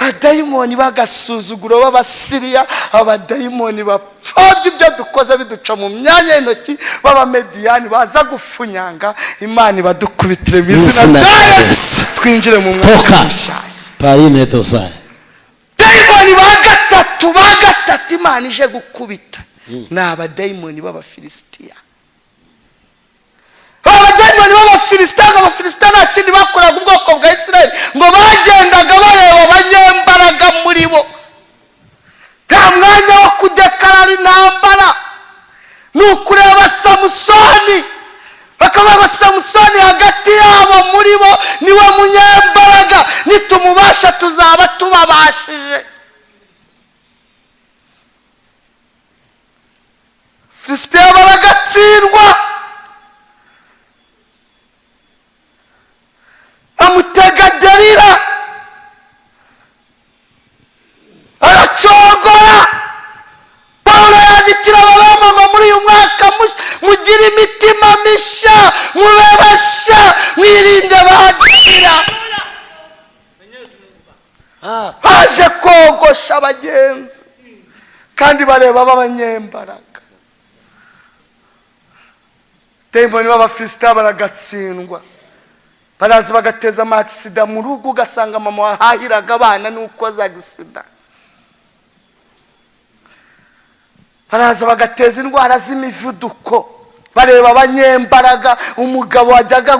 Badayimoni bagasuzuguro b'Abasiriya, abadayimoni bapfobya ibyo dukoze biduca mu myanya y'intoki, b'Abamediyani baza gufunyanga, Imana ibadukubitire mu izina Izina rya rya Yesu, twinjire mu mwaka Toka. mushyashya. Parine dosaya. Abadayimoni ba gatatu Imana ije gukubita ni abadayimoni b'Abafilisitiya. Abadayimoni b'Abafilisitiya, ngo Abafilisitiya nta kindi bakoraga ubwoko bwa Isirayeli, ngo bagendaga bareba abanyembaraga muri bo. Nta mwanya wo kudekarara intambara, ni ukureba Samusoni, bakavuga ngo Samusoni hagati yabo muri bo niwe munyembaraga, nitumubasha tuzaba tubabashije. Filisitiya baragatsindwa, amutega Derira, aracogora. Pawulo yandikira Abaroma ngo muri uyu mwaka mushya mugire imitima mishya, mube bashya, mwirinde bagira baje kogosha abagenzi kandi bareba b'abanyembaraga. Dayimoni b'Abafilisitiya baragatsindwa, baraza bagateza ama accident mu rugo, ugasanga mama wahahiraga abana nuko aza accident. Baraza bagateza indwara z'imivuduko, bareba abanyembaraga. Umugabo wajyaga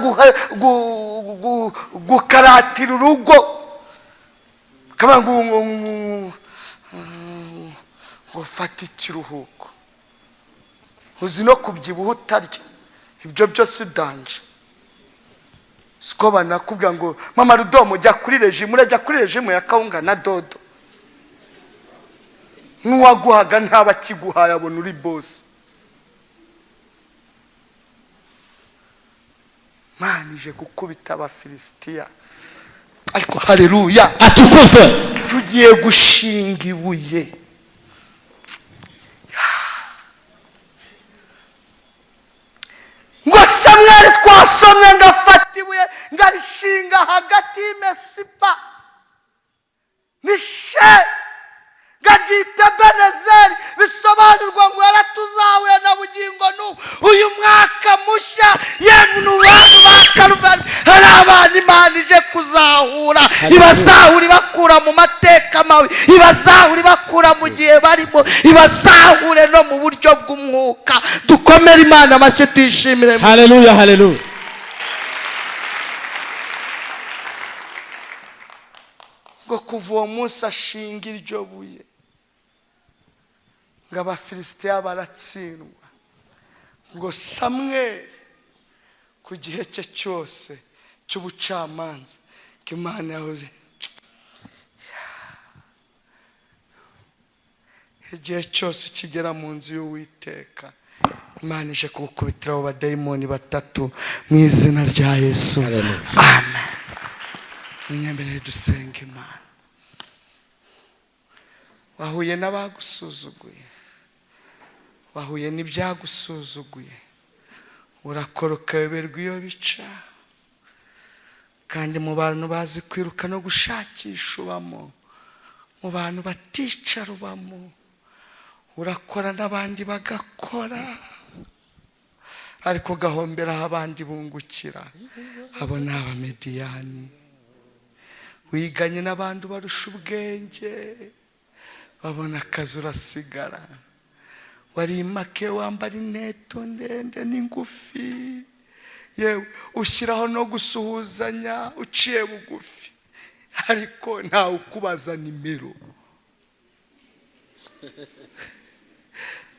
gukaratira urugo, bakavuga ngo fata ikiruhuko, uzi no kubyibuha utarya, ibyo byose danger. Siko banakubwira ngo mama Rudomo jya kuri régime, urajya kuri régime ya kawunga na dodo, n'uwaguhaga ntaba akiguhaye, abona uri boss. Mana ije gukubita Abafilisitiya, ariko haleluya! Atukuzwe. Tugiye gushinga ibuye. Ngo Samweli, twasomye, ngo afata ibuye ngo arishinga hagati y'Imesipa nishe, ngo aryita Benezeri, bisobanurwa ngo yaratuzahuye na bugingo n'ubu. Uyu mwaka mushya, yemwe n'abantu ba Karuvari, hari abantu Imana ije kuzahura, ibazahura ibakura mu mateka mabi, ibazahura ibakura mu gihe barimo, ibazahure no mu buryo bw'umwuka. Dukomere Imana amashyi, tuyishimire. Haleluya, haleluya. Ngo kuva uwo munsi ashinga iryo buye, ngo Abafilisitiya baratsindwa. Ngo Samweli ku gihe cye cyose cy'ubucamanza, ko Imana yahoze igihe cyose ukigera mu nzu y'Uwiteka, Imana ije kugukubitira abo badayimoni batatu mu izina rya Yesu, amen. Munyemerere dusenga Imana. Wahuye n'abagusuzuguye, wahuye n'ibyagusuzuguye, urakora ukayoberwa iyo bica, kandi mu bantu bazi kwiruka no gushakisha ubamo, mu bantu baticara ubamo, urakora n'abandi bagakora, ariko ugahombera aho abandi bungukira. Abo ni Abamediyani. Wiganye n'abandi ubarusha ubwenge, babona akazi urasigara. Wari make, wambara ineto ndende n'ingufi, yewe ushyiraho no gusuhuzanya uciye bugufi, ariko ntawe ukubaza nimero.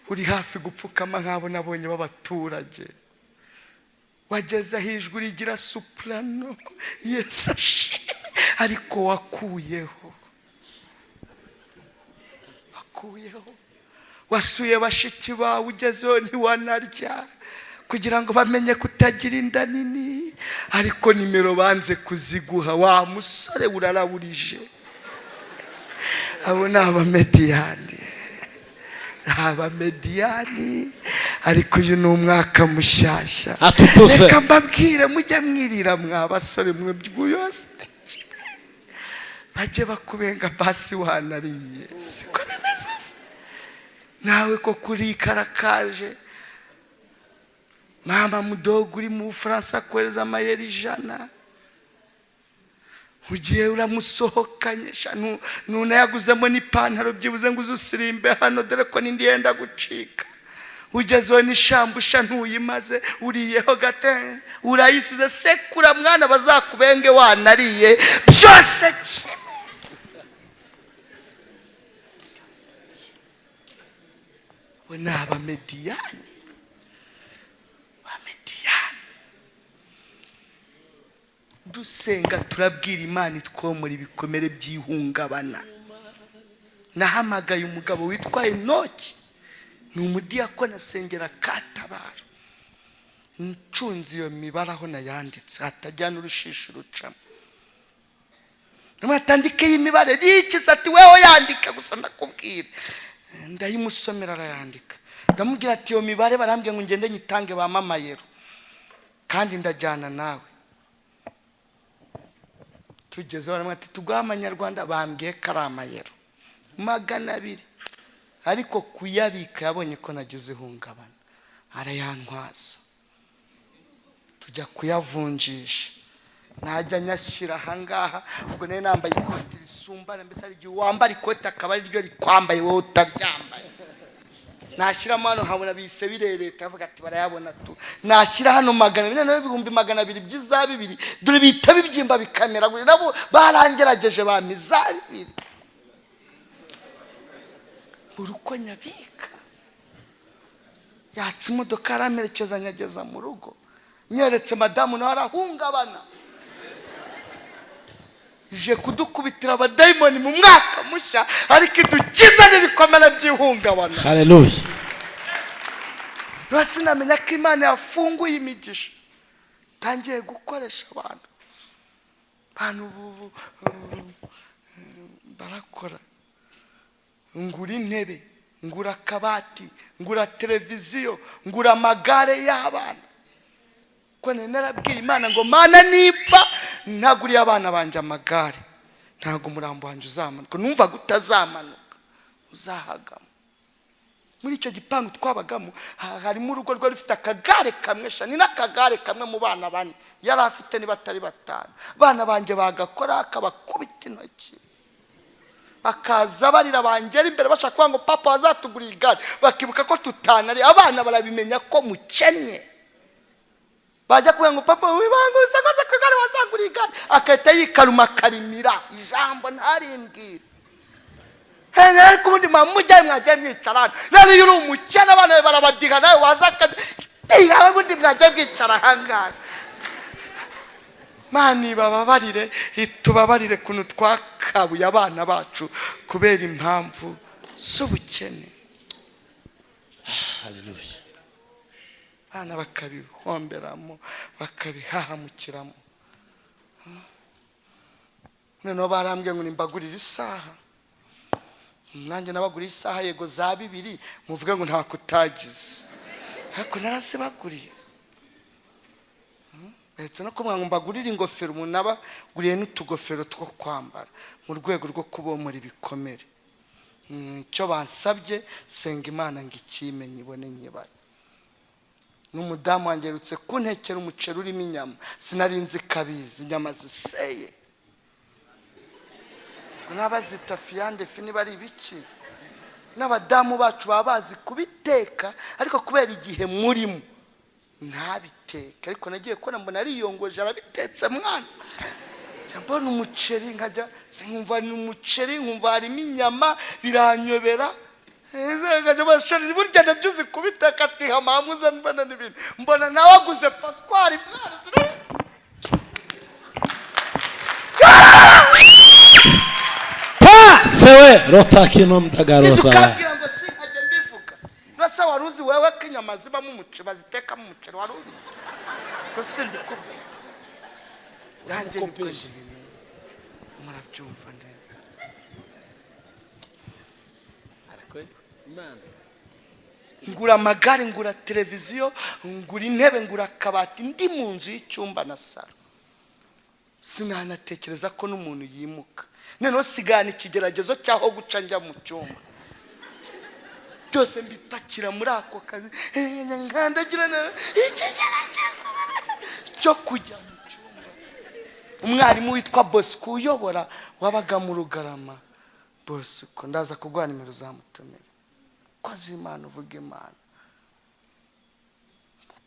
Uri hafi gupfukama nk'abo nabonye b'abaturage. Wageze aho ijwi rigira soprano, Yesu ashimwe, ariko wakuyeho. Wasuye bashiki bawe, ugezeho ntiwanarya kugira ngo bamenye kutagira inda nini, ariko nimero banze kuziguha. Wa musore, uraraburije. Abo ni Abamediyani, ni Abamediyani, ariko uyu ni umwaka mushyashya. Atukuzwe. Reka mbabwire, mujye mwirira mwa basore mwe, yose bajye bakubenga basi wanariye. Siko bimeze se? Nawe ko kuri karakaje, mama mudogo uri mu Bufaransa akohereza amayeri 100. Ugiye uramusohokanye sha, nunayaguzemo n'ipantaro byibuze ngo uze usirimbe hano, dore ko n'indi yenda gucika. Ugezeho n'ishambusha ntuyimaze, uriyeho gate urayisize. Sekura mwana, bazakubenge wanariye byose kimwe. We ni Abamediyani, Abamediyani. Dusenga turabwira Imana itwomora ibikomere by'ihungabana. Nahamagaye umugabo witwa Enoki, ni umudiyakoni, asengera Katabara. Ncunze iyo mibare aho nayanditse hatajya n'urushishi rucamo. Atandike iyi mibare yikiza, ati weho yandika gusa ndakubwira. Ndayimusomera arayandika. Ndamubwira ati iyo mibare barambwiye ngo ngende nyitange bamamayero, kandi ndajyana nawe. Tugezeho baramubwira ati tuguhe amanyarwanda, bambwiye ko ari amayero 200, ariko kuyabika yabonye ko nagize ihungabana arayantwaza. Tujya kuyavunjisha, najya nyashyira ahangaha. Ubwo nari nambaye ikoti risumbana, mbese hari igihe wambara ikoti akaba ari ryo rikwambaye wowe utaryambaye. Nashyiramo hano nkabona bise birereta, avuga ati barayabona tu. Nashyira hano 200, noneho 200,000 by'iza bibiri, dore bihita bibyimba bikamera. Nabo barangerageje bampa iza bibiri. Buri uko nyabika yatse imodoka aramperekeza nyageza mu rugo. Nyeretse madamu nawe arahungabana. Ije kudukubitira abadayimoni mu mwaka mushya, ariko idukiza n'ibikomere by'ihungabana. Haleluya. Rero sinamenya ko Imana yafunguye imigisha, itangiye gukoresha abantu. Abantu barakora. Ngura intebe, ngura akabati, ngura televiziyo, ngura amagare y'abana. Ko nari narabwiye Imana ngo Mana nipfa ntaguriye abana banjye amagare, ntabwo umurambo wanjye uzamanuka. Numvaga utazamanuka, uzahagama. Muri icyo gipangu twabagamo harimo urugo rwari rufite akagare kamwe sha, ni n'akagare kamwe mu bana bane yari afite, niba atari batanu. Abana banjye bagakora akabakubita intoki, bakaza barira bangera imbere bashaka kuvuga ngo papa wazatuguriye igare, bakibuka ko tutanari. Abana barabimenya ko mukennye, bajya kuvuga ngo papa wibanguse rwose ku igare wazanguriye igare, agahita yikaruma akarimira ijambo ntarimbwire. Ariko ubundi mujyayo mwajya mwicara hano. Rero iyo uri umukene abana bawe barabadiha, nawe waza akadiha, ubundi mwajya mwicara ahangaha. Mani bababarire, itubabarire kuntu twakabuye abana bacu kubera impamvu z'ubukene. Haleluya. Abana bakabihomberamo, bakabihahamukiramo. Noneho barambwiye ngo nimbagurire isaha, nanjye nabaguriye isaha yego za bibiri, muvuge ngo ntako utagize, ariko narazibaguriye. Ndetse no kuvuga ngo mbagurire ingofero, umuntu abaguriye n'utugofero two kwambara mu rwego rwo kubomora ibikomere. Icyo bansabye senga Imana ngo ikimenye ibone nyibaye. N'umudamu wanjye aherutse kuntekera umuceri urimo inyama, sinarinzi kabizi inyama ziseye, ngo n'abazita fiyande fi niba ari ibiki. N'abadamu bacu baba bazi kubiteka, ariko kubera igihe murimo ntabiteke. Ariko nagiye kubona mbona ariyongoje arabitetse mwana. Njya mbona umuceri nkajya nkumva ni umuceri, nkumva harimo inyama, biranyobera. Nkajya mbona burya nabyo uzi kubiteka, ati hamamuze mbona n'ibintu, mbona nawe aguze paswari mwana. Pa sewe rotakino Izo mdagaroza. ukabwira ngo sinkajya mbivuga. Nase wari uzi wewe ko inyama zibamo umuceri, bazitekamo umuceri, wari ubizi? Ko simbikubwira nanjye nibwo nbimenye. Murabyumva neza. Ngura amagare, ngura televiziyo, ngura intebe, ngura akabati, ndi mu nzu y'icyumba na salo. Sinanatekereza ko n'umuntu yimuka. Noneho sigana ikigeragezo cy'aho guca njya mu cyumba, byose mbipakira muri ako kazi. Nkandagira ikigeragezo cyo kujya mu cyumba. Umwarimu witwa Bosco uyobora, wabaga mu Rugarama. Bosco, ndaza kuguha nimero uzamutumire. Kozi w'Imana, uvuga Imana,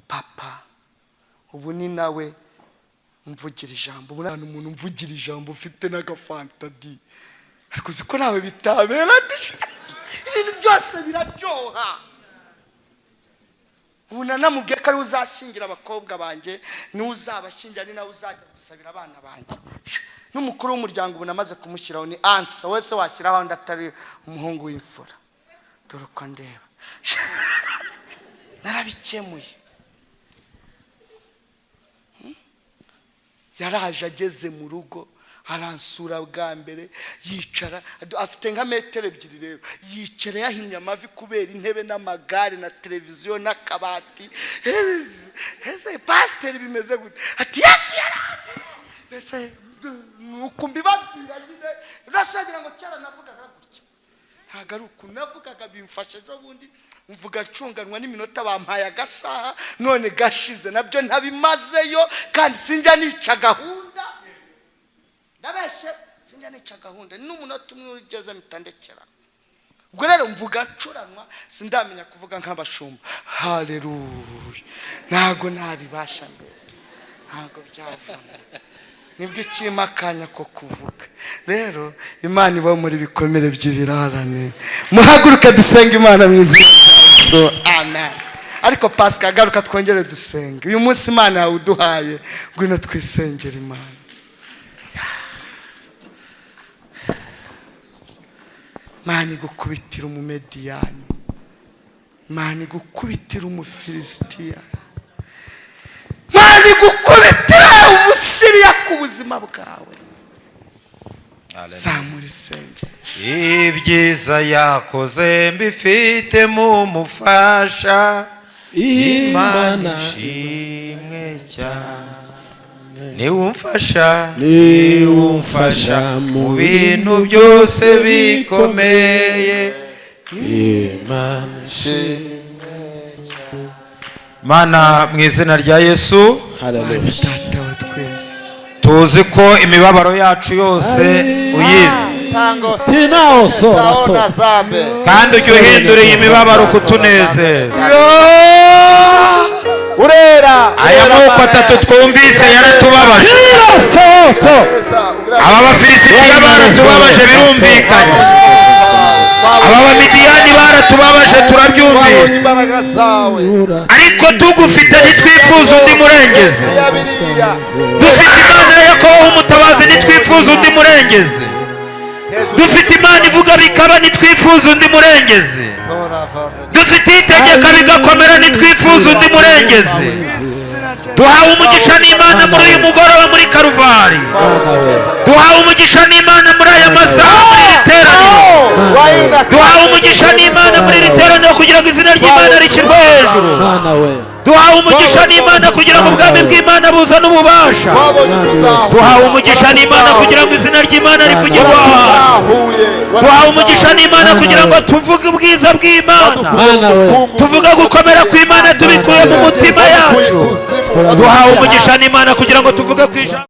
papa, ubu ni nawe mvugira ijambo. Ubu nta umuntu mvugira ijambo ufite n'agafanta di, ariko uzi ko nawe bitabera di. Ibintu byose biraryoha. Ubu nanamubwiye ko ariwe uzashyingira abakobwa banjye, niwe uzabashyingira, ni nawe uzajya gusabira abana banjye. N'umukuru w'umuryango ubu namaze kumushyiraho, ni Ansa. Wese washyiraho undi atari umuhungu w'imfura? Dore uko ndeba, narabikemuye. Yaraje, ageze mu rugo aransura bwa mbere, yicara, afite nka metero 2 rero, yicara yahinnye amavi kubera intebe n'amagare na televiziyo n'akabati. Ese pasiteri, bimeze gute? Ati: "Yesu yaraje." Mbese nuko mbibabwira nyine, urashagira ngo kera navugaga gutya? Ntabwo ari uku navugaga. Bimfashe ejo bundi, mvuga ncunganwa n'iminota bampaye, agasaha none gashize, nabyo ntabimazeyo. Kandi sinjya nica gahunda, ndabeshye? Sinjya nica gahunda, n'umunota umwe ugeze mpita ndekera. Ubwo rero mvuga ncuranwa, sindamenya kuvuga nk'abashumba. Haleluya! Ntabwo nabibasha, mbese ntabwo byavamo. Nibwo ikima akanya ko kuvuga. Rero Imana iba muri bikomere by'ibirarane. Muhaguruke dusenge Imana mu izina rya Yesu, amen. Ariko Pasika, agaruka twongere dusenge. Uyu munsi Imana yawe uduhaye, ngwino twisengera Imana. Imana igukubitira Umumediyani, Imana igukubitira Umufilisitiya, Imana igukubitira Umusiriya ku buzima bwawe. Zamura isengesho. Ibyiza yakoze mbifite mu mufasha, Imana ishimwe cyane, niwe umfasha, niwe umfasha mu bintu byose bikomeye. Imana. Mana, mu izina rya Yesu, Haleluya. Data wa twese, tuzi ko imibabaro yacu yose uyizi, Tango Tinao sora to. taona zambe. kandi ujya uhindura iyi mibabaro kutunezeza. Urera. Aya moko atatu twumvise yaratubabaje. Tira soto. Aba Bafilisitiya baratubabaje, birumvikanye. Aba Bamidiyani baratubabaje, turabyumvise. Imbaraga zawe. Ariko tugufite ntitwifuza undi murengezi. Biriya biriya. Dufite Imana ya Yakobo umutabazi, ntitwifuza undi murengezi. Dufite Imana ivuga bikaba, ntitwifuza undi murengezi. Dufite itegeka bigakomera, ntitwifuza undi murengezi. Duhawe umugisha n'Imana muri uyu mugoroba muri Karuvari. Mana we. Duhawe umugisha n'Imana muri aya masaha, muri iri teraniro. Duhawe umugisha n'Imana muri iri teraniro kugira ngo izina ry'Imana rishyirwe hejuru. Mana we. Duhawe umugisha n'Imana kugira ngo ubwami bw'Imana buzane ububasha. Duhawe umugisha n'Imana kugira ngo izina ry'Imana rivugirwe ahantu. Duhawe umugisha n'Imana kugira ngo tuvuge ubwiza bw'Imana, Mana we. tuvuge gukomera kw'Imana tubikuye mu mutima yacu. Duhawe umugisha n'Imana kugira ngo tuvuge ku ijambo.